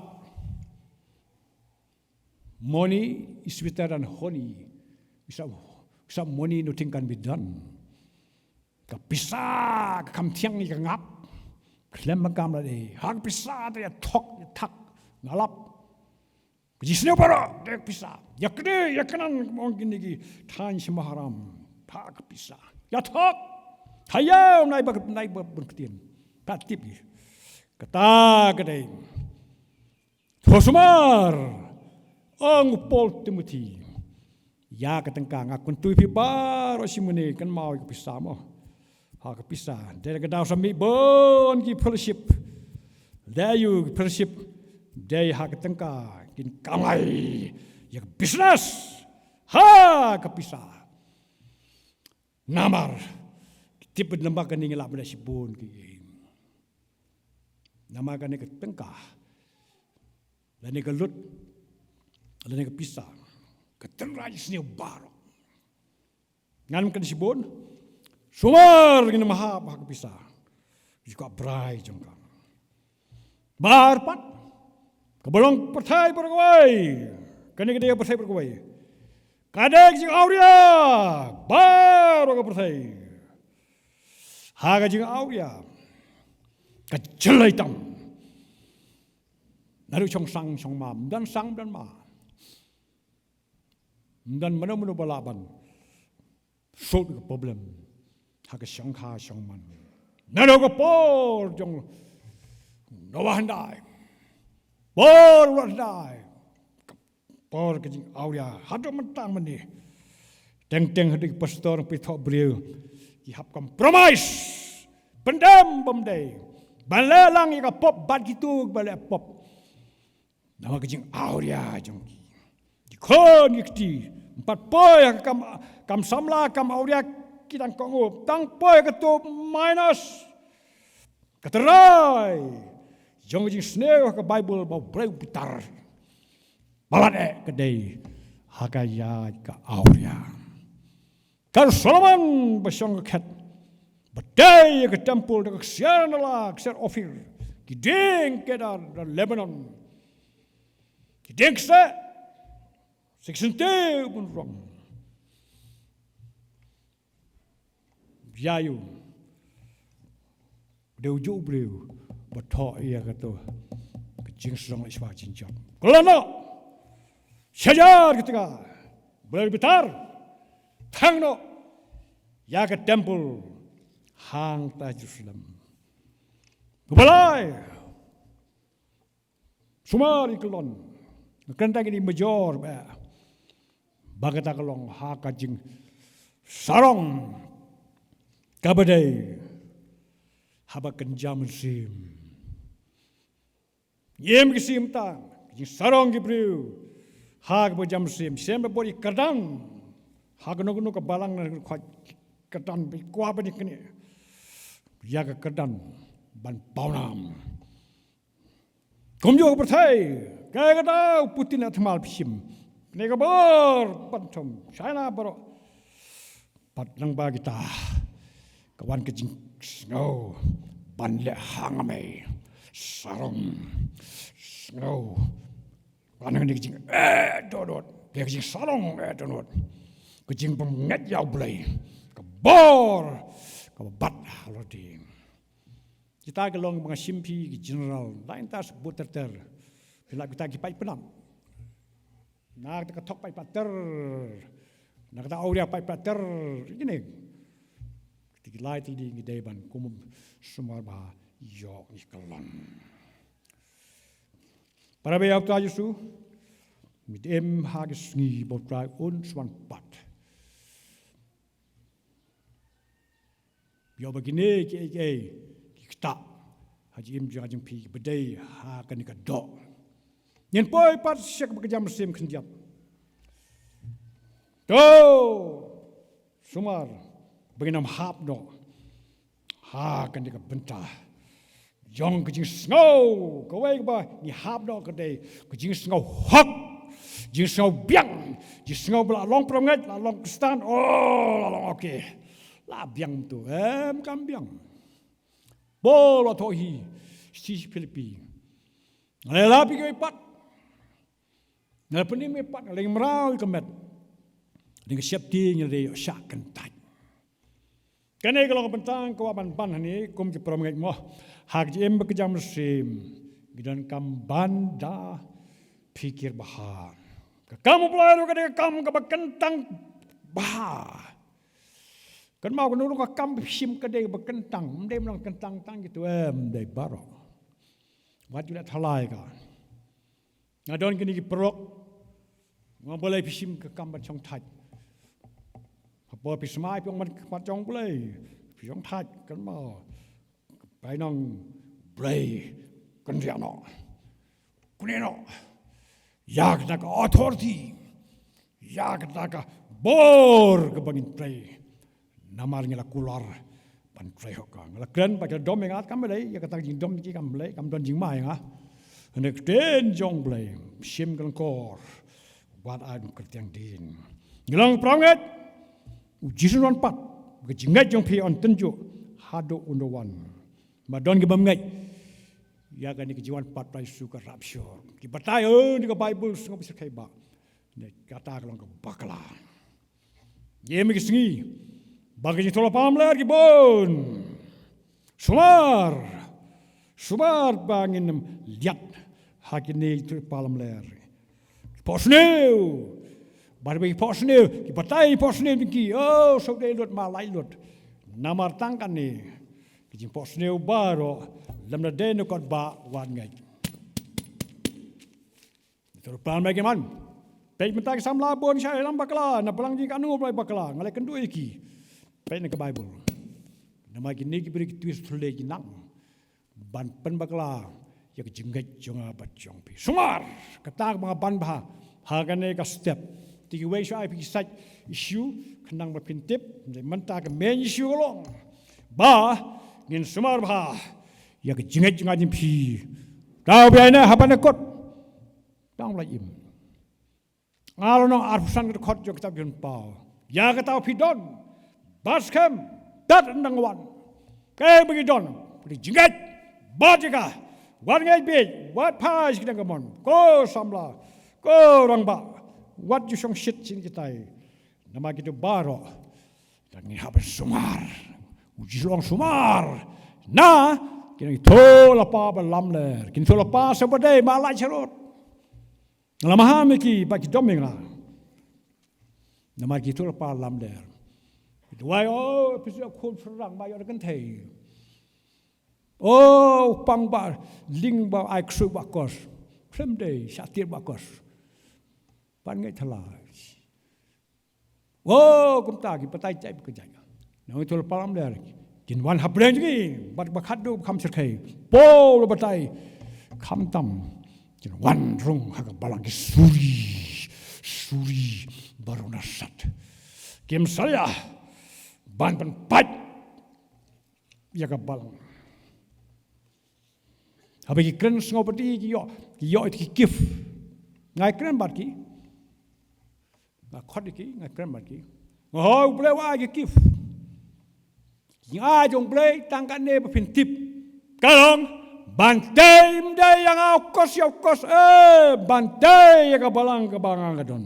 Money is sweeter than honey. Without, without money, nothing can be done. Ka pisa, ka kham thiang ïa ka ngap. Khlem ma kam la dei. Ha ka pisa, te ïa thok, ïa thak, nga lap. Ka jingsniew baroh, te ka pisa. Ïa kane, ïa kanan, ka mong kine ki, thaiñ sha maharam. Ha ka pisa. Ïa thok. Ha ïa, nai ba, nai ba, bun ktien. Ka tip ki. Kata ka dei. To sumar, ong u Paul Timothy. Ïa ka tyngka nga kyntu ïa phi baroh shi mynne kynmaw ïa ka pisa mo. Ha ka pisa, dei ka daw sa mih bun ki fellowship. Dei ïa ki fellowship, dei ha ka tyngka kin kamai ïa ka business. Ha ka pisa. Namar, tip namar kane ngi lah ban da shibun ki. Namar kane ka tyngka. Lane ka lut. Lane ka pisa. Ka tynrai sniew baroh. Ngan kane shibun. Sumar ngin mahap ha ka pisa. Ju ka brai jong ka. Bar pat. Ka ba long pyrthei baroh kawei. Kane ka dei ka pyrthei baroh kawei. Ka dei ka jingawria baroh ka pyrthei. Ha ka jingawria ka jyllei tam. Naduh shong sang shong ma, ym don sang ym don ma, ym don mano mano ba lah ban solve ka problem ha ka shongkha shongman. Naduh ka por jong Noah hyndai, por Lot hyndai, por ka jingawria haduh mynta mynne. Teng teng haduh ki pastor, phi thoh briew ki hap compromise, pyndem bym dei, ban leh lang ïa ka pop bad kito ba leh pop. Namar ka jingawria jong ki, ki khun ki kti, ym pat poi ha ka kam, kam samla, kam awria ki dang kohnguh, tang poi ha kato minus. Ka trai jong ka jingsngew ha ka Baibl ba u briew u bitar, ba lad eh ka dei ha ka ïaid ka awria. Ka Solomon ba shong ka khet, ba tei ïa ka templ da ka ksiar nala, ksiar Ophir, ki dieng kedar da Lebanon, ki dieng kseh, sik sente bun rong. Ïa u dei u juh u briew ba thoh ïa kato ka jingshnong leh shwa jingjop. Ka long noh shajar kata ka briew bitar, thang noh ïa ka templ hangta Jerusalem. Kaba lai, sumar ïa ka lon, kren tang ïa kine major ba, ba kata ka long ha ka jingsarong kaba dei haba kynja mynsiem. Ïem ki siem tang ka jingsarong ki briew ha kaba kynja mynsiem. Siem ba bor ïa ka kyrdan ha kano kano ka balang na ka khot, kyrdan ba kwah ban ïa kane ïa ka kyrdan ban pawnam. Kumjuh ka pyrthei, ka ka dau Putin a thymmai phi shim. Kane ka bor ban thom China baroh. Pat nang ba kita ka wan ka jingsngew ban leh hangmei, sarong, sngew. Wan hangne ka jing eh dodot, ka jingsarong eh dodot, ka jingbymngeit ïa U Blei, ka bor kaba bat halor ding. Kita ki long ba nga shim phi ki general, lain ta sbut ter ter. Phi lap kita ki paid pynap. Na kata ka thok paid pynap ter. Na kata awria paid pynap ter. Kine kita ki lai tylli ngi dei ban kum sumar ba ïoh ngi kyllon. Para bangeit ha U Trai Jisu, ngi im ha ki sngi ba U Trai un sa wan pat. Ïoh ba kine kiei kiei ki ktah ha jingim jong nga jong phi ba dei ha kane ka doh. Ngin poi pat sha kaba kynja mynsiem khyndiat. To sumar ba ngin ym hap noh ha kane ka bynta jong ka jingsngew. Kawei kaba ngi hap noh ka dei ka jingsngew hok, jingsngew biang, jingsngew ba la long pyrshah, la long Khristan, oh, la long, okay, la biang tu, em, kam biang. Paul u la thoh hi sha ki Philippi, nga la ïalap ïa kiwei pat, nga la pynim ïa kiwei pat, nga la ïeng mraw ïa ka met, dang ka sheptieng ïa lade ïoh shah kyntait. Kane ka long ka bynta nga kwah ban ban hangne kum ki para bangeit mo. Ha ka jingim ba kynja mynsiem ngi donkam ban da phikir bha. Ka kam U Blei ruh ka dei ka kam kaba kyntang bha. Kynmaw, kano ruh ka kam ba phi shim ka dei kaba kyntang, ym dei ban long kyntang tang kito, em, dei baroh. Wat ju leh thala ïa ka. Nga don kine ki paralok, nga ong balei phi shim ka kam ban shongthait? Hapoh phi smai phi ong ban khmat jong U Blei, phi shongthait, kynmaw, bainong Blei, kynriah noh, kynriah noh ïa kata ka authority, ïa kata ka bor kaba ngin trei. Namar ngi la kular ban trei hok ka. Nga la kren ba ka dom ïa nga kam blei, ïa kata ka jingdom ki kam blei, kam don jingma ïa nga. Hynrei ka ktien jong U Blei shim ka lyngkor, wat ai kyrtiang dien. Ngi long para bangeit, U Jisu un wan pat, ka jingngeit jong phi yn tynjuh haduh un da wan. Ma don ki bym ngeit ïa kane ka jingwan pat U Trai Jisu, ka rapture, ki batai, oh, ne ka Baibl sngewbha syrkhei ba Kata ka long ka bakla. Ïa me ki sngi ba ka jingïathuhlypa lamler ki bun. Sumar, sumar ba ngin ym lait ha kine ki jingïathuhlypa lamler. Ki phohsniew, ba ki phohsniew, ki batai phohsniew ki, oh, shu dei lut, ma lait lut. Namar tang kane ki jingphohsniew baroh lymda dei na kot ba wat ngeit. Ïathuhlypa lamler ki man. Peit mynta ki samla bun sha ïalam bakla, na balang jingkano ba bakla, nga la kynduh ïa ki. Peit na ka Baibl. Namar kine ki briew ki twist thule ki nang ban pynbakla ïa ka jingngeit jong nga bad jong phi. Sumar, kata kaba nga ban bha ha kane ka step. Te kiwei shuh ai phi ki side issue, khnang ba phin tip, mynta ka main issue ka long ba ngin sumar bha ïa ka jingngeit jong nga jong phi. Tau biang na haba na kot. Tang ba la im. Nga la nang arphew san ka dkhot jong ka kitab Jingpynpaw. Ïa kata phi don. Bad skhem. Tad nang wan. Kaei ba ngi don. Phi jingngeit. Bad ïa ka. Wat ngeit beit. Wat phai sha ki nang ka mon. Ko samla. Ko rangbah. Wat ju shong shit sha kitai. Namar kito baroh. Dang ngi hap ban sumar. U Jisu u ong sumar. Na. Ki nongïathuhlypa ba lamler. Ki nongïathuhlypa sa ba dei ma lait sharud. Nga la maham ïa ki ba ki dom ïa nga. Namar ki ïathuhlypa lamler. Ki duwai, oh, phi shu khun pyrshang ba ïoh da kynthei. Oh, pang ba, ling ba, ai ksuid ba kos. Khlem dei, shah tied ba kos. Ban ngeit thala. Oh, kumta ki batai jait ba ka jait. Nang ïathuhlypa lamler. Kin wan hapdeng jong ngi. Bad ba khadduh ba kham shyrkhei. Paul u batai. Khamtam. Kin wan rung ha ka balang ki suri. Suri. Baroh na sat. Kim salia. Ban pynpait ïa ka balang. Haba ki kren sngewbha ki ïoh, ki ïoh ïa ki gift. Nga ïakren bad ki. Nga khot ïa ki, nga kren bad ki. Nga ong, U Blei u ai ki gift. Ki jingai jong U Blei tang kane ba phin tip. Ka long, ban tei ym dei ïa nga u kos ïa u kos, eh, ban tei ïa ka balang kaba nga ka don.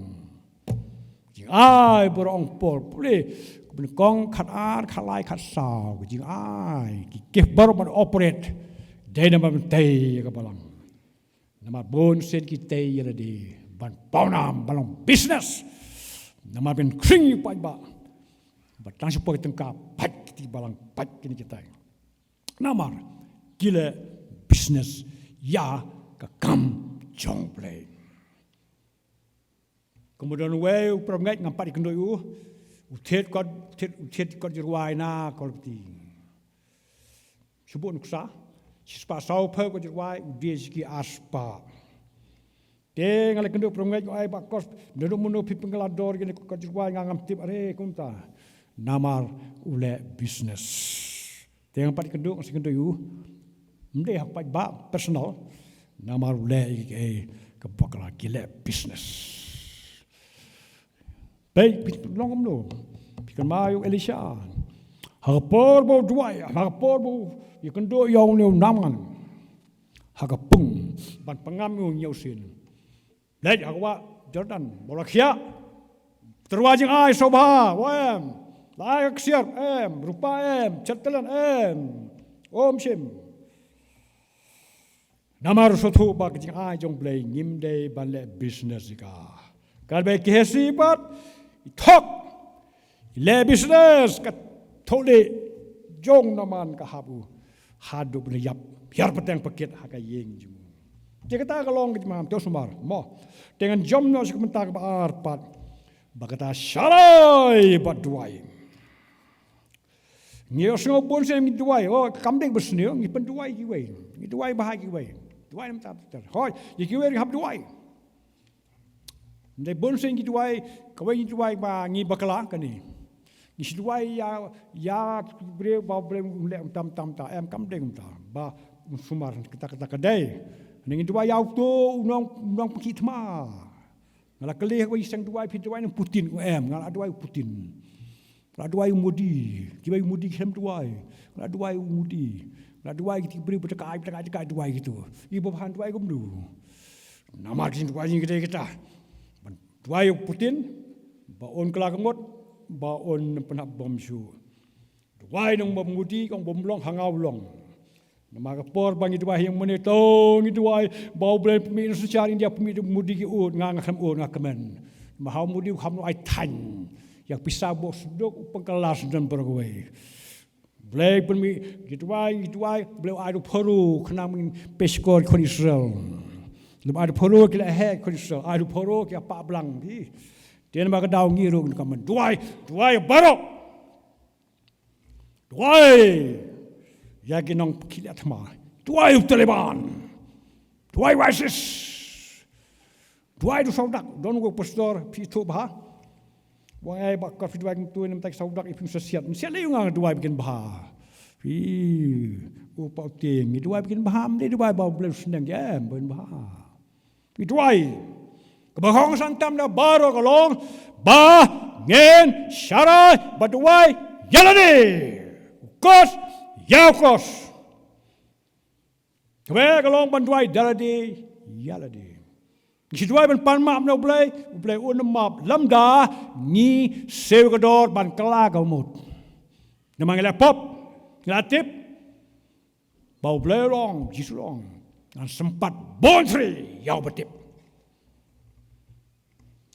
Jingai baroh ong Paul, pule, ka nyngkong, khatar, khatlai, khatsaw, ka jingai, ki gift baroh ban operate, dei namar ban tei ïa ka balang. Namar bun sien ki tei ïa lade, ban pawnam, ban long business. Namar ban khring ïa u paidbah. Ba tang shu poi tyngka, pait kiti balang, pait kine kitai. Namar, ki leh business, ïa ka kam jong U Blei. Kumba don uwei u parabangeit ngam pat ïakynduh ïa u. U thied kot, u thied, u thied kot jingrwai na Kolkati. Shu buh nuksa. Shispah sawphew kot jingrwai, u die sha ki arspah. Te nga la kynduh parabangeit, nga ong, "Bah Kos, naduh mynno phi pynkylla dor kine kot jingrwai, nga ngam tip, are kumta." Namar u leh business. Te nga pat kynduh, nga shu kynduh ïa u. Ym dei ha u paidbah personal. Namar u leh ïa kaei, ka bakla, ki leh business. Peit, phi long kumno. Phi kynmaw ïa u Elisha. Ha ka por ba u duwai, ha ka por ba u ïakynduh ïa une u Naaman. Ha ka pung, ban pyngam ïa u hynñiew sien. Leit ha ka wah Jordan, ba u la khiah. Tyrwa jingai sngewbha, wa em. La ai ka ksiar, em, rupa em, chatelan em. Ym shim. Namar u sngewthuh ba ka jingai jong U Blei ngim dei ban leh business ïa ka. Katba i Gehazi pat i thok, i leh business, ka thok leh jong u Naaman ka hap u. Haduh ban ïap, hiar pateng paket ha ka ïing jong u. Te kata ka long ka jingmaham, to sumar mo. Te ngan jam noh sha ka bynta kaba ar pat. Ba kata sharai bad duwai. Ngi ïohsngew bun sien ngi duwai, oh, kam dei ba sniew, ngi pynduwai kiwei. Ngi duwai bha kiwei. Duwai namar ta. Hooid, ïa kiwei ruh hap duwai. Ym dei bun sien ngi duwai, kawei ngi duwai ba ngi bakla kane. Ngi shu duwai ïa, ïa ki briew ba U Blei un leh kumta, kumta, kumta, em, kam dei kumta. Ba un sumar kata, kata ka dei. Ngi duwai ïa uto u nong, u nongpynkhih thma. Nga la kylli ha kawei seng duwai, phi duwai na u Putin, em, nga la duwai u Putin. Nga la duwai u Modi, kiwei u Modi ki shem duwai. Nga la duwai u Modi. Nga la duwai kiti ki briew ba tyngkai, ba tyngkai, tyngkai duwai kito. I ba bha duwai kumno. Namar ki duwai ngi kita, kita. Ban Duwai ïa u Putin ba un kylla ka mut, ba un pynhap bom shuh. Duwai nang ba Modi, kong bom long, ha nga u long. Namar ka por ba ngi duwai ïa u mane, to ngi duwai ba U Blei pynmih ïa u synshar India, pynmih ïa u Modi ki ud, nga nga khlem ud, nga kmen. Namar ha u Modi u kham ai thaiñ ïa ka pisa bok sduk, u pynkylla sdang baroh kawei. Blei pynmih, ngi duwai, ngi duwai, Blei ai da u Pharaoh khnang ba ngin pyrshah ki khun Israel. Lem ai da u Pharaoh ki la heh ki khun Israel, ai da u Pharaoh ki la pah blang phi. Te namar ka daw ngi ruh ngin kmen, duwai, duwai baroh. Duwai ïa ki nongpynkhiah thma. Duwai u Taliban. Duwai u ISIS. Duwai da u Sawdak, don u pastor phi ithuh bha. Wan ai ba ka phi duwai kumtu, namar ki Sawdak ïa phi, ym sa siat. Ym siat lei, nga duwai ba kin bha. Phi, u Putin, ngi duwai ba kin bha, ym dei duwai ba U Blei u sneng, em, ba kin bha. Ngi duwai. Kaba hong san tam na baroh ka long ba ngin sharai bad duwai ïa lade. U Kos ïa u Kos. Kaba ka long ban duwai da lade ïa lade. Ngi shu duwai ban pan map na U Blei, U Blei un map, lymda ngi siew ka dor ban kylla ka mut. Namar ngi la pop, ngi la tip ba U Blei u long, Jisu u long, ngan sympat bun sri ïa uba tip.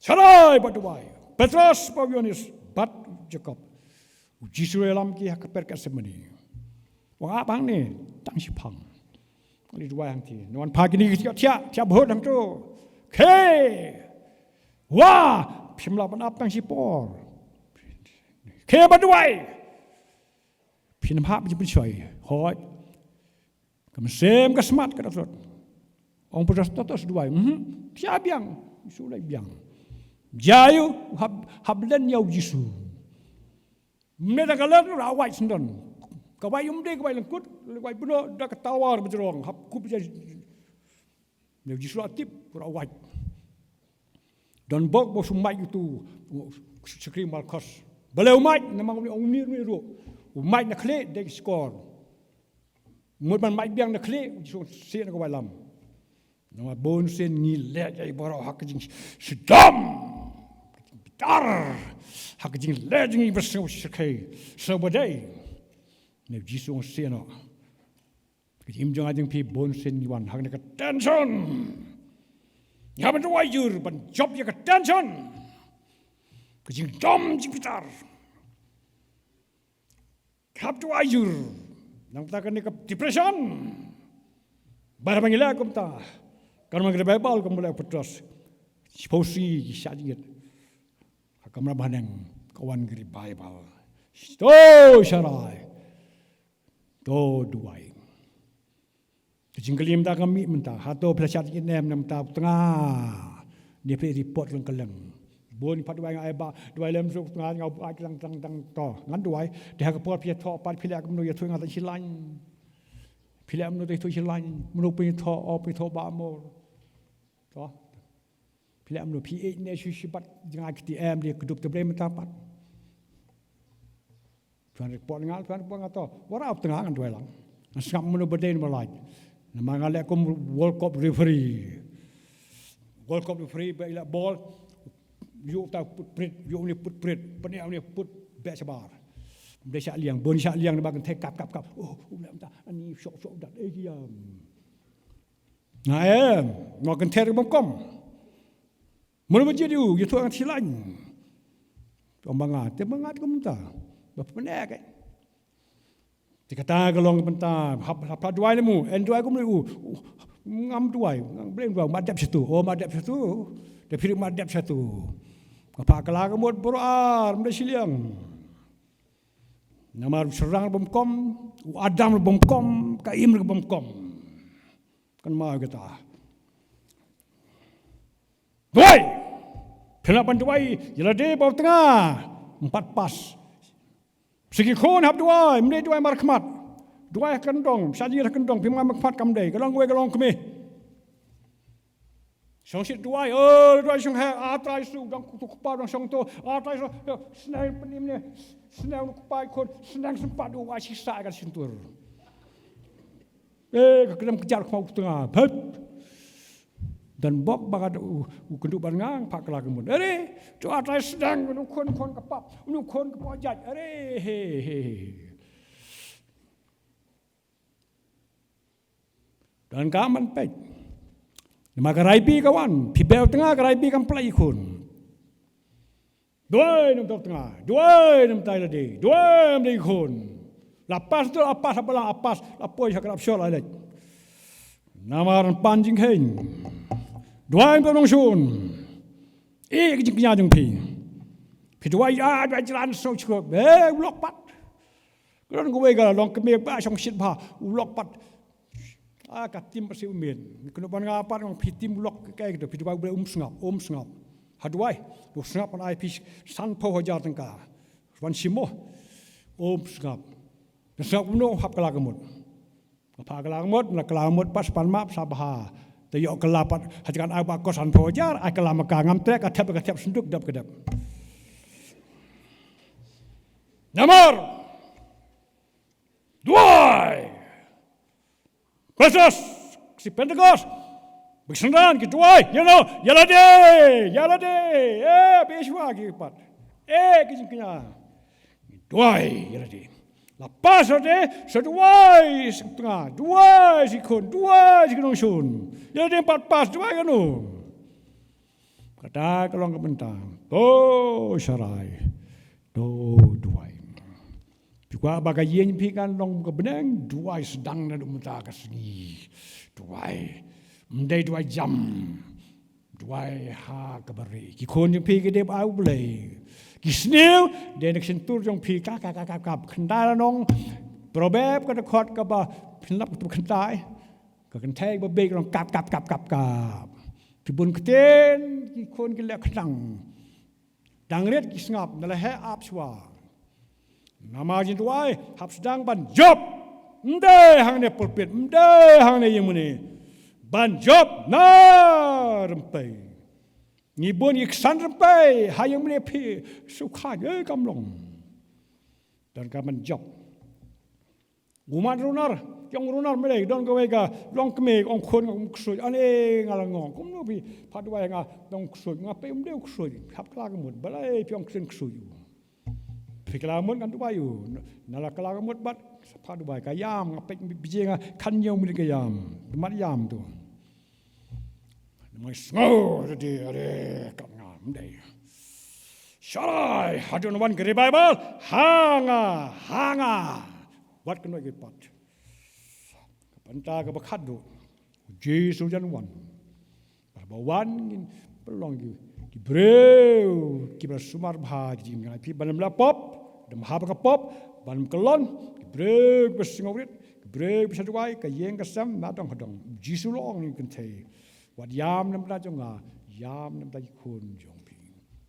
Sharai bad duwai. Petros bad Ïoannis bad Jakob. U Jisu u ïalam ki ha ka per Getsemani. U ong, ap hangne tang shiphang, ngan duwai hangtei. Ngan phah kine ki thiah, thiah, thiah bhut hangto. Khie, wa, phim lah ban ap tang shipor. Khie bad duwai. Phin ym hap jingpynshoi. Hooid. Ka mynsiem ka smat ka da tlot. Ong Petros, to, to, sa duwai. Mhm. Thiah biang. Jisu u leit biang. Jia ïa u, hap, hap len ïa u Jisu. Ym dei tang ka len ruh, la wait syndon. Ka wait ym dei ka wait lyngkut, ka wait bynriew da ka tawar ba jrong, hap kup ïa u Jisu, la tip, la wait. Don bok ba u shu mait ïa uto u shakri Malkos. Balei u mait? Namar une, une ruh u mait na khlieh, dei ka shkor. Mut ban mait biang na khlieh, u Jisu u sih na ka wallam. Namar bun sien ngi leh ïa i baroh ha ka jingsdom, ka jingbitar, ha ka jingleh jong ngi ba sngewsih, sngewbha dei. Ne u Jisu u sih noh. Ka jingim jong nga jong phi bun sien ngi wan ha kane ka tension. Ngi hap ban duwai jur ban jop ïa ka tension, ka jingdom jingbitar. Hap duwai jur. Nangta kane ka depression, ba haba ngi leh kumta, kan wan ka revival kumba leh u Petros. Shiphew sngi ki shah jingit ha kamra bhaneng, ka wan ka revival. To sharai. To duwai. Ka jingkylli mynta ka mih mynta. Hato phi la shah jingit ne em, namar u tnga. Ne phi report kylleng kylleng. Bun pat duwai nga ai ba, duwai lem suk tnga nga u ai tang tang tang to. Ngan duwai. Te ha ka por phi ïathoh pat, phi leh kumno, ïathuh nga tang shi lain. Phi leh kumno, te ïathuh shi lain. Kumno phi ïathoh, oh, phi ïathoh ba mor. To. Phi leh kumno, phi ïeit ne shu shibat jngai kti em, dei kdup te Blei mynta pat. Phi wan report nga, phi wan report nga to. Wat ap tnga ngan duwai lang. Ngan sngap mano ba dei ne ba lait. Namar nga leh kum World Cup referee. World Cup referee ba i leh ball. Ïoh uta put prit, ïoh une put prit, pynïaid une put beh shabar. Ym dei shah liang, bun shah liang namar kynthei kap kap kap. Oh, u leh mynta, ani shok shok dat. Eh, ïa. Nga em, nga kynthei ruh bym kum. Mano ba jied ïa u, ïathuh nga shi lain. Ong ba nga, te ba nga te kumta. Ba pyneh ka. Te kata ka long ka bynta, hap, hap, hap duwai lem u, en duwai kumno u. Ngam duwai, ngam Blei duwai, mat dep shatu. Oh, mat dep shatu. Te phi ruh mat dep shatu. Nga phah kylla ka mut baroh ar, ym dei shiliang. Namar u shynrang ruh bym kum, u Adam ruh bym kum, ka Im ruh bym kum. Kynmaw kata. Duwai. Phi lah ban duwai ïa lade bad u tnga. Ym pat pass. Sa ki khun hap duwai, ym dei duwai markhmat. Duwai ha kyndong, shah jingit ha kyndong, phi markhmat kam dei. Ka long kawei ka long kmie. Shong shit duwai, oh, duwai shong heh, A Trai Jisu, dang kutu kpa, dang shong to, A Trai Jisu, sneng pynim ne, sneng u kpa khun, sneng sympat u, wa shi sa ka shyntur. Eh, ka kdem kjat khmaw u tnga, phet. Don bok ba ka u, u kynduh ban ngang pha kylla ka mut. Are, to atai sdang u khun khun ka pap, u khun ka pap jait. Are, he, he, he. Don ka man pek. Namar ka raibi ka wan, phi bel tnga ka raibi kam pla i khun. Duwai nam tok tnga, duwai nam tai lade, duwai nam dei khun. La pas tu, la pas apa la pas, la poi ha krap shol alek. Namar pan jingkheng. Duwai nam nongshun. E ki jingknya jong phi. Phi duwai a duwai jlan so chko. E u lok pat. Kron ko wei ga long kmie ba shong shit ba u lok pat. A ka tim ba si u mien. Kno ban nga pat ngong phi tim lok kai kito phi duwai ble um sngap, um sngap. Ha duwai, u sngap an ai phi sanphew hajar tyngka. Ban simo. Um sngap. Sngap no hap kylla ka mut. Pha kylla ka mut, na kylla ka mut pas pan map sa bha. Te ïoh kylla pat ha jingkhan ai ba ko sanphew hajar, ai kylla ma ka ngam treh ka thep ka thep senduk dep ka dep. Namar duwai. Kristus, si Pentekost. Bik sendran ki duwai, you know, ïa lade, ïa lade. Eh, be shwa ki pat. Eh, ki jingknya. Duwai, ïa lade. La pas lade, sa duwai, si tnga, duwai, si khun, duwai, si nongshun. Ïa lade pat pas, duwai kano. Kata ka long ka bynta. To sharai. To duwai. Phi kwah ba ka ïing phi kan long ka bneng, duwai sdang naduh mynta ka sngi. Duwai. Ym dei duwai jam. Duwai ha kaba rieh. Ki khun jong phi ki dei ba ai u Blei. Ki sniew dei na ka shyntur jong phi ka ka ka ka ka. Khyndai la nong. Proverb ka dkhot kaba pynlap ka khyndai. Ka kynthei ba beit ka long kap kap kap kap kap. Phi bun ktien ki khun ki leh khnang. Dang rit ki sngap na la heh ap shwa. Namar jin duwai hap sdang ban jop. Ym dei hangne pulpit, ym dei hangne ïing mane. Ban jop na rympei. Ngi bun ngi ksan rympei ha ïing mane phi sukha eh kam long. Don ka ban jop. U mat runar, ki ong runar me lei, don kawei ka long kmie, ong khun nga kum ksuid, ane nga la ngong, kumno phi, pha duwai nga, dong ksuid, nga phi um dei u ksuid, hap kylla ka mut, balei phi ong ksuid ksuid u. Phi kylla ka mut ngan duwai u, na la kylla ka mut bad, pha duwai ka ïam, nga phi biji nga, khan ñiew minit ka ïam, mat ïam tu. Namar sngew, dei, are, kat nga, ym dei. Sharai, haduh wan ka revival, ha nga, ha nga. Wat kynnoh ki pat. Ka bynta kaba khatduh. U Jisu jan wan. Ba wan ngin pynlong ki, ki briew, kiba sumar bha ki jingim. Phi ban ym lah pop, ym hap ka pop, ban ym kyllon, ki briew kiba sngewrit, ki briew kiba sha duwai, ka ïing ka sem, na dong ha dong. U Jisu la ong ïa ki kynthei. Wat ïam na bynta jong nga, ïam na bynta ki khun jong phi.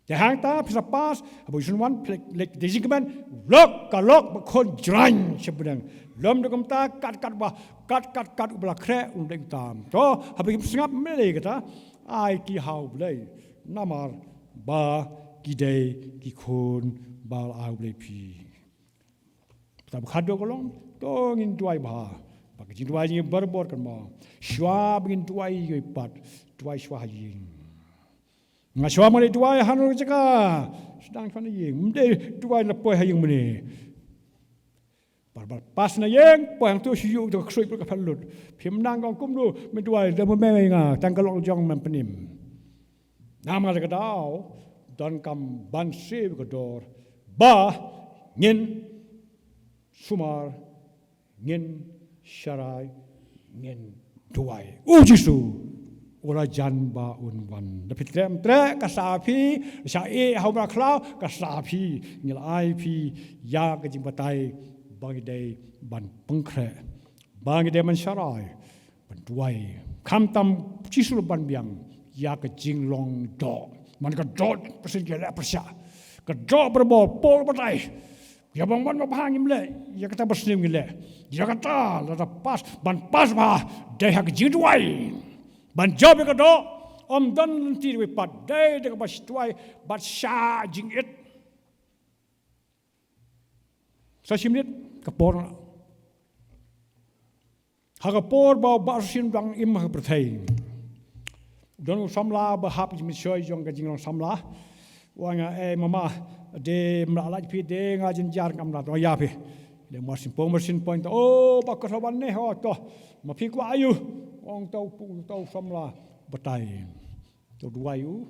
Te hangta phi sa pass, haba u Jisu un wan phi leit, leit da jingkmen, lok ka lok ba khun jrang sha bneng. Lym da kumta kat kat ba, kat kat kat u ba la khreh un leit tam. To, haba kim sngap me lei kata, ai ki ha u Blei. Namar ba ki dei ki khun ba la ai u Blei phi. Kata ba khatduh ka long, to ngin duwai bha. Ba ka jingduwai jingim barabor kan ma. Shuwa ba ngin duwai ïa i pat, duwai shuwa ha ïing. Nga shuwa ma lei duwai ha no ka jaka. Sdang shuwa na ïing. Ym dei duwai la poi ha ïing mane. Bar bar pass na ïing, poi hangto shu ïoh da ka ksuid bad ka pynlut. Phim nang kong kumno, me duwai da ma me nga, tang ka lok jong me pynim. Namar kata, donkam ban siew ka dor, ba, ngin, sumar, ngin, sharai, ngin, duwai. U Jisu, u la jan ba un wan. Da phi treh ym treh, ka sa phi, sha e, ha u mra khlaw, ka sa phi, ngi la ai phi, ïa ka jingbatai, ba ngi dei, ban pynkhreh, ba ngi dei ban sharai. Ban duwai. Khamtam Jisu la ban biang. Ïa ka jinglong doh. Man ka doh, pyrshah ki leh pyrshah. Ka doh barabor, Paul batai. Ïa bang man ba bha ngim leh. Ïa kata ba sniew ngi leh. Ïa kata, lada pass, ban pass bha. Dei ha ka jingduwai. Ban jop ïa ka doh. Ym don lynti wei pat. Dei da kaba duwai. Bad sha jingit. Sa shi minit, ka por. Ha ka por ba u Bah Shin dang im ha ka pyrthei. Don u samla ba hap ki mynsiem jong ka jinglong samla. Ong nga, eh, mama, de mla lait phi, de nga jynjar ngam na to ïa phi. De mar sien pong, mar sien pong, oh, ba ka sawan ne ho to. Ma phi kwah aïu? Ong to, to samla batai. To duwai u,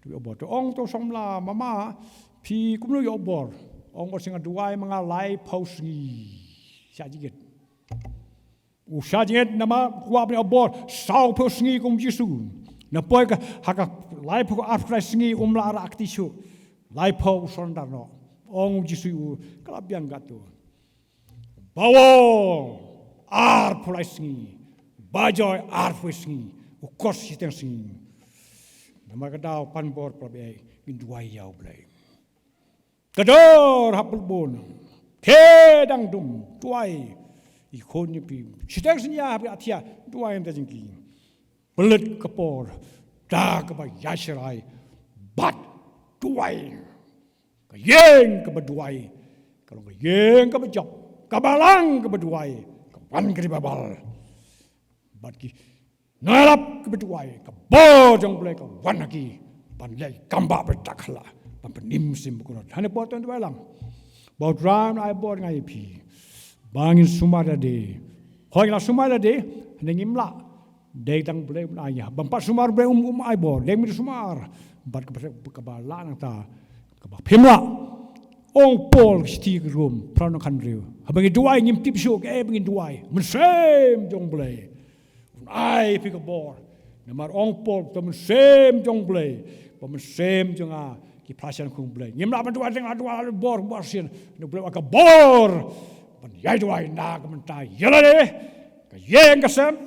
to obor. To ong to samla, mama, phi kumno ïa obor? Ong, bad sien nga duwai ma nga laiphew sngi. Sha jingit. U sha jingit namar kwah ban ïa obor, sawphew sngi kum Jisu. Na poi ka, ha ka laiphew arphew lai sngi um lah rah kti shuh. Laiphew u surrender noh. Ong Jisu u, ka la biang katto. Ba wor, arphew lai sngi. Ba joi, arphew sngi. U kos shiteng sngi. Namar ka daw pan bor pla be, ngin duwai ïa U Blei. Ka dor hap bun. Te dang dum, duwai. I khun ïa phi. Shiteng sngi ïa phi athia, duwai ynda jingki. Pynlut ka por. Da kaba ïa sharai. Bad duwai. Ka ïing kaba duwai. Ka long ka ïing kaba jop. Ka balang kaba duwai. Ka wan ka dei babal. Bad ki nonglap kiba duwai, ka bor jong U Blei ka wan ha ki, ban leh kam ba bret tak hala, ban pynim mynsiem bakordor. Hane por to duwai lang. Ba U Trai un ai bor nga ïa phi. Ba ngin sumar lade. Hooid ngi la sumar lade, hane ngim lah. Dei tang Blei un ai ïa. Ban pat sumar Blei um, um ai bor. Dei ngim sumar. Bad kaba, kaba lah nangta. Kaba phim lah. Ong Paul ka shithi ka Rom, phra nong khan riew. Haba ngi duwai ngim tip shuh, eh, ba ngin duwai. Mynsiem jong Blei. Un ai phi ka bor. Namar ong Paul, to mynsiem jong Blei. Ba mynsiem jong nga, ki phla shan khung Blei. Ngim lah ban duwai teng la duwai la bor, bor sien. Na Blei ka bor. Ban ïai duwai na ka mynta ïa lade. Ka ïeng ka sem.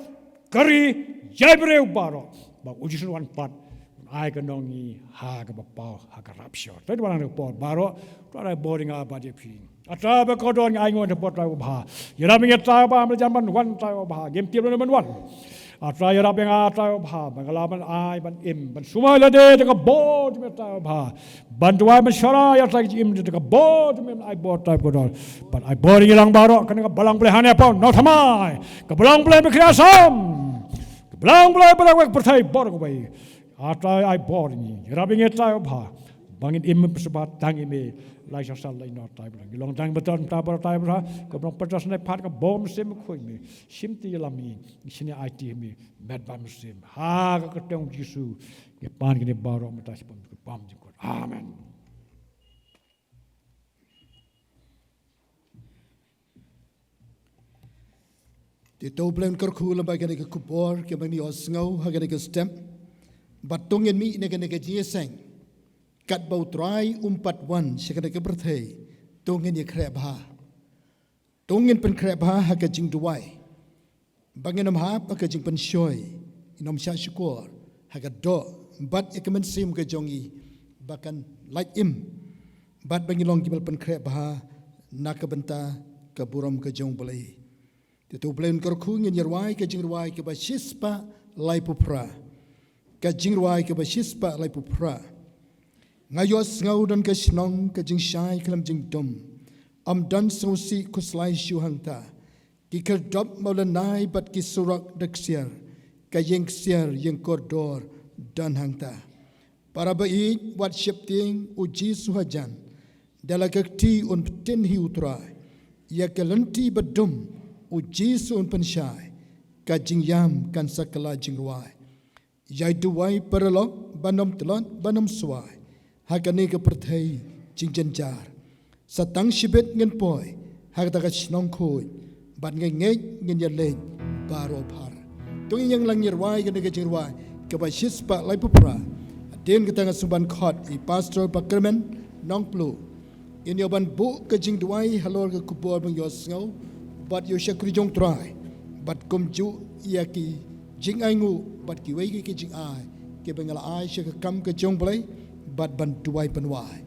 Ka ri, ïai briew baroh. Ba U Jisu un wan pat. Un ai ka nong ngi ha kaba paw, ha ka rapture. Te duwai na ka por baroh. Duwai bor nga bad ïa phi. A Trai bakordor ngi ai nguh na ka por Trai babha. Ïarap ïa ngi Trai babha, ban jan ban wan Trai babha. Ngim tip lano ban wan. A Trai ïarap ïa nga Trai babha. Ba nga lah ban ai, ban im, ban sumar lade da ka bor jong me Trai babha. Ban duwai ban sharai ïa Trai ka jingim da ka bor jong me ai bor Trai bakordor. Ban ai bor ïa ngi lang baroh kane ka balang Blei hane hapoh Nongthymmai. Ka balang Blei ba khriat sam. Ka balang Blei ba la wek pyrthei bor kawei. A Trai ai bor ïa ngi. Ïarap ïa ngi Trai babha. Ba ngin im pyrshah tang ïa me. Lai sha sal lai noh Trai babha. Ngi long dang bynta Trai babha Trai babha. Ka balang pyrshah sngewphat ka bor mynsiem bakhuid me. Shim ti ïalam ïa ngi. Shini aiti me. Met bad mynsiem. Ha ka kyrteng Jisu. Ngi pan kine baroh mynta shaphang ka bym jingkut. Amen. Te to U Blei un kyrkhu lem bad kane ka khubor kaba ngi ïohsngew ha kane ka step. Bad to ngin mih na kane ka jingïaseng. Katba U Trai um pat wan sha kane ka pyrthei. To ngin ïakhreh bha. To ngin pynkhreh bha ha ka jingduwai. Ba ngin ym hap ha ka jingpynshoi, ngin ym shah shukor, ha ka doh, bad ïa ka mynsiem ka jong ngi, ba kan lait im, bad ba ngin long kiba la pynkhreh bha, na ka bynta ka burom ka jong U Blei. Te to U Blei un kyrkhu ngin ïa rwai ka jingrwai kaba shispah laiphew phra. Ka jingrwai kaba shispah laiphew phra. Nga ïohsngew don ka shnong ka jingshai khlem jingdum. Ym don sngewsih khuslai shuh hangta. Ki khyrdop mawlynnai bad ki surok da ksiar. Ka ïing ksiar ïing kordor don hangta. Para baieit wat sheptieng U Jisu hajan. Da la ka kti un pyntin hi U Trai. Ïa ka lynti ba dum U Jisu un pynshai. Ka jingïam kan sa kylla jingrwai. Ïai duwai paralok ban ym tlot ban ym swai. Ha kane ka pyrthei jingjynjar. Sa tang shibit ngin poi ha kata ka shnong khuid bad ngin ngeit ngin ïaleit baroh phar. To ngin ïeng lang ïa rwai kane ka jingrwai kaba shispah laiphew phra. Hadien kata nga sngewbha ban khot ïa i Pastor Bakremen Nongplu. In ïa ban buh ka jingduwai halor ka khubor ba ngi ïohsngew bad ïa u shakri jong U Trai bad kumjuh ïa ki jingainguh bad kiwei ki jingai kiba ngi la ai sha ka kam ka jong U Blei bad ban duwai pynwai.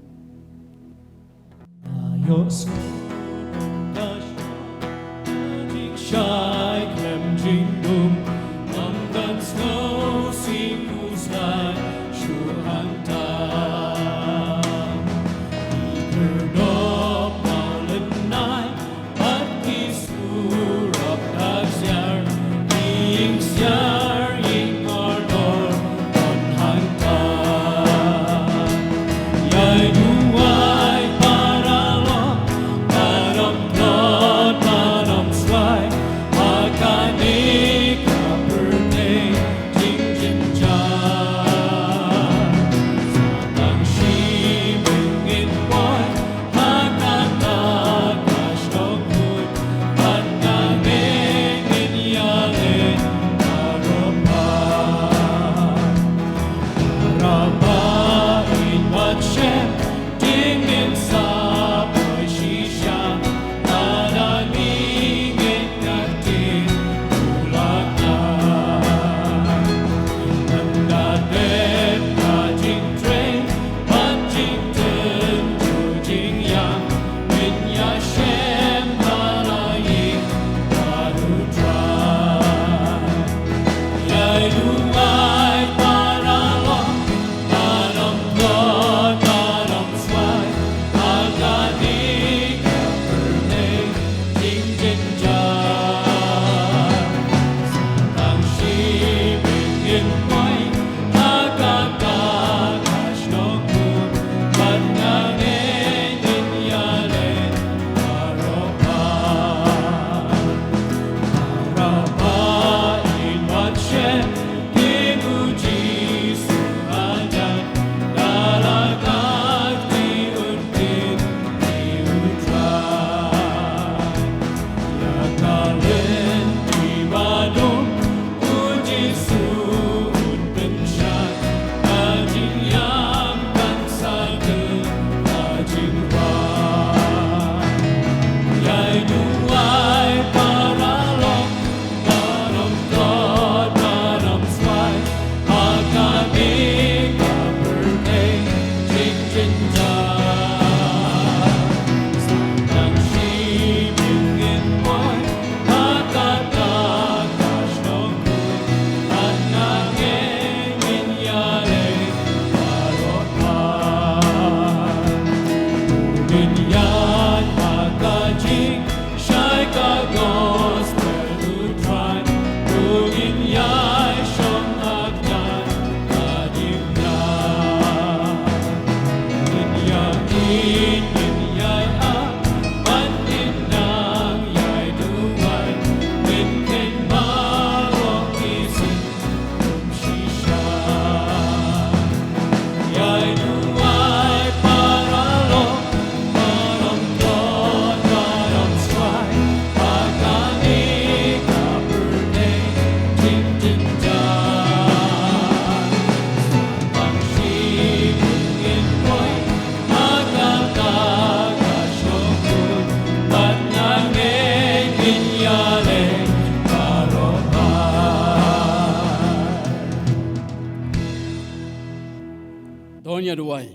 Don ïa duwai.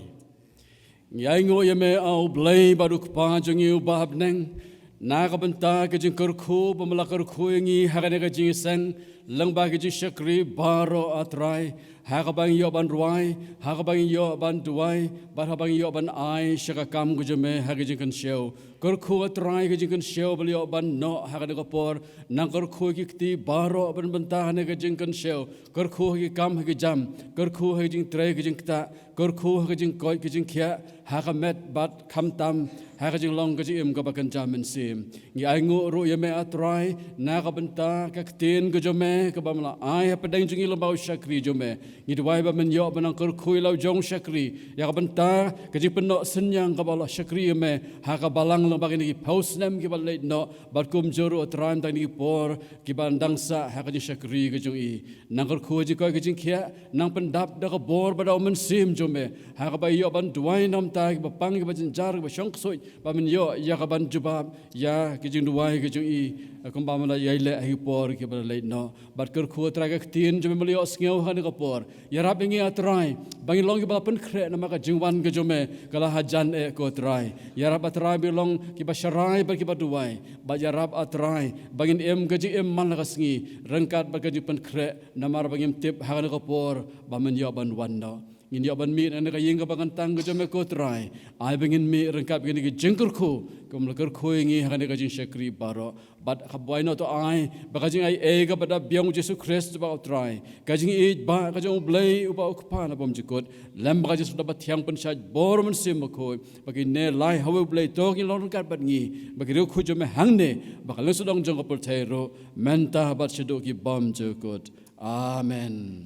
Ngi ainguh ïa me, A U Blei bad U Kpa jong ngi uba ha bneng, na ka bynta ka jingkyrkhu ba me la kyrkhu ïa ngi ha kane ka jingïaseng lyngba ka jingshakri baroh, A Trai, ha kaba ngi ïoh ban rwai, ha kaba ngi ïoh ban duwai, bad ha kaba ngi ïoh ban ai sha ka kam ka jong me ha ka jingkynshew. Kyrkhu, A Trai, ka jingkynshew ba la ïoh ban noh ha kane ka por. Nang kyrkhu ki kti baroh ban bynta ha kane ka jingkynshew. Kyrkhu ha ki kam ha ki jam, kyrkhu ha ka jingtrei ka jingktah, kyrkhu ha ka jingkoit ka jingkhiah, ha ka met bad khamtam ha ka jinglong ka jingim kaba kynja mynsiem. Ngi ainguh ruh ïa me, A Trai, na ka bynta ka ktien ka jong me kaba me la ai hapdeng jong ngi lyngba u shakri jong me. Ngi duwai ba men ïoh ban nang kyrkhu ïa la u jong u shakri ïa ka bynta ka jingpynnoh synñiang kaba la shakri ïa me ha ka balang lyngba kine ki phew snem kiba la leit noh, bad kumjuh ruh, A Trai, mynta kine ki por kiban dang sah ha ka jingshakri ka jong i. Nang kyrkhu ha ka jingkoit ka jingkhiah, nang pyndap da ka bor bad da u Mynsiem jong me, ha kaba i ïoh ban duwai na ka bynta kiba pang, kiba jynjar, kiba shongksuid, ba men ïoh ïa kaban jubab ïa ka jingduwai ka jong i, kumba me la ïai leh ha ki por kiba la leit noh. Bad kyrkhu, A Trai, ka ktien jong me me la ïohsngew ha kane ka por. Ïarap ïa ngi, A Trai, ba ngin long kiba la pynkhreh namar ka jingwan ka jong me ka la hajan eh, ko Trai. Ïarap, A Trai, ba ngin long kiba sharai bad kiba duwai. Bad ïarap, A Trai, ba ngin im ka jingim man la ka sngi ryngkat bad ka jingpynkhreh, namar ba ngim tip ha kane ka por ba men ïoh ban wan noh. Ngin ïoh ban mih na kane ka ïing kaba kyntang ka jong me, ko Trai. Ai ba ngin mih ryngkat bad kine ki jingkyrkhu kiba me la kyrkhu ïa ngi ha kane ka jingshakri baroh. Bad kaba ai noh, to ai ba ka jingaiei kaba da biang u Jisu Khrist ba U Trai, ka jingïeit ba ka jong U Blei uba U Kpa naba bymjukut, lem bad ka jingsngewtynnat bathiang, pynshait bor u Mynsiem Bakhuid, ba kine lai ha uwei U Blei to kin long ryngkat bad ngi, bad ki riewkhuid jong me hangne bad ka lyngsdang jong ka pyrthei ruh, mynta bad shaduh ki bymjukut. Amen.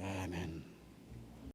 Amen.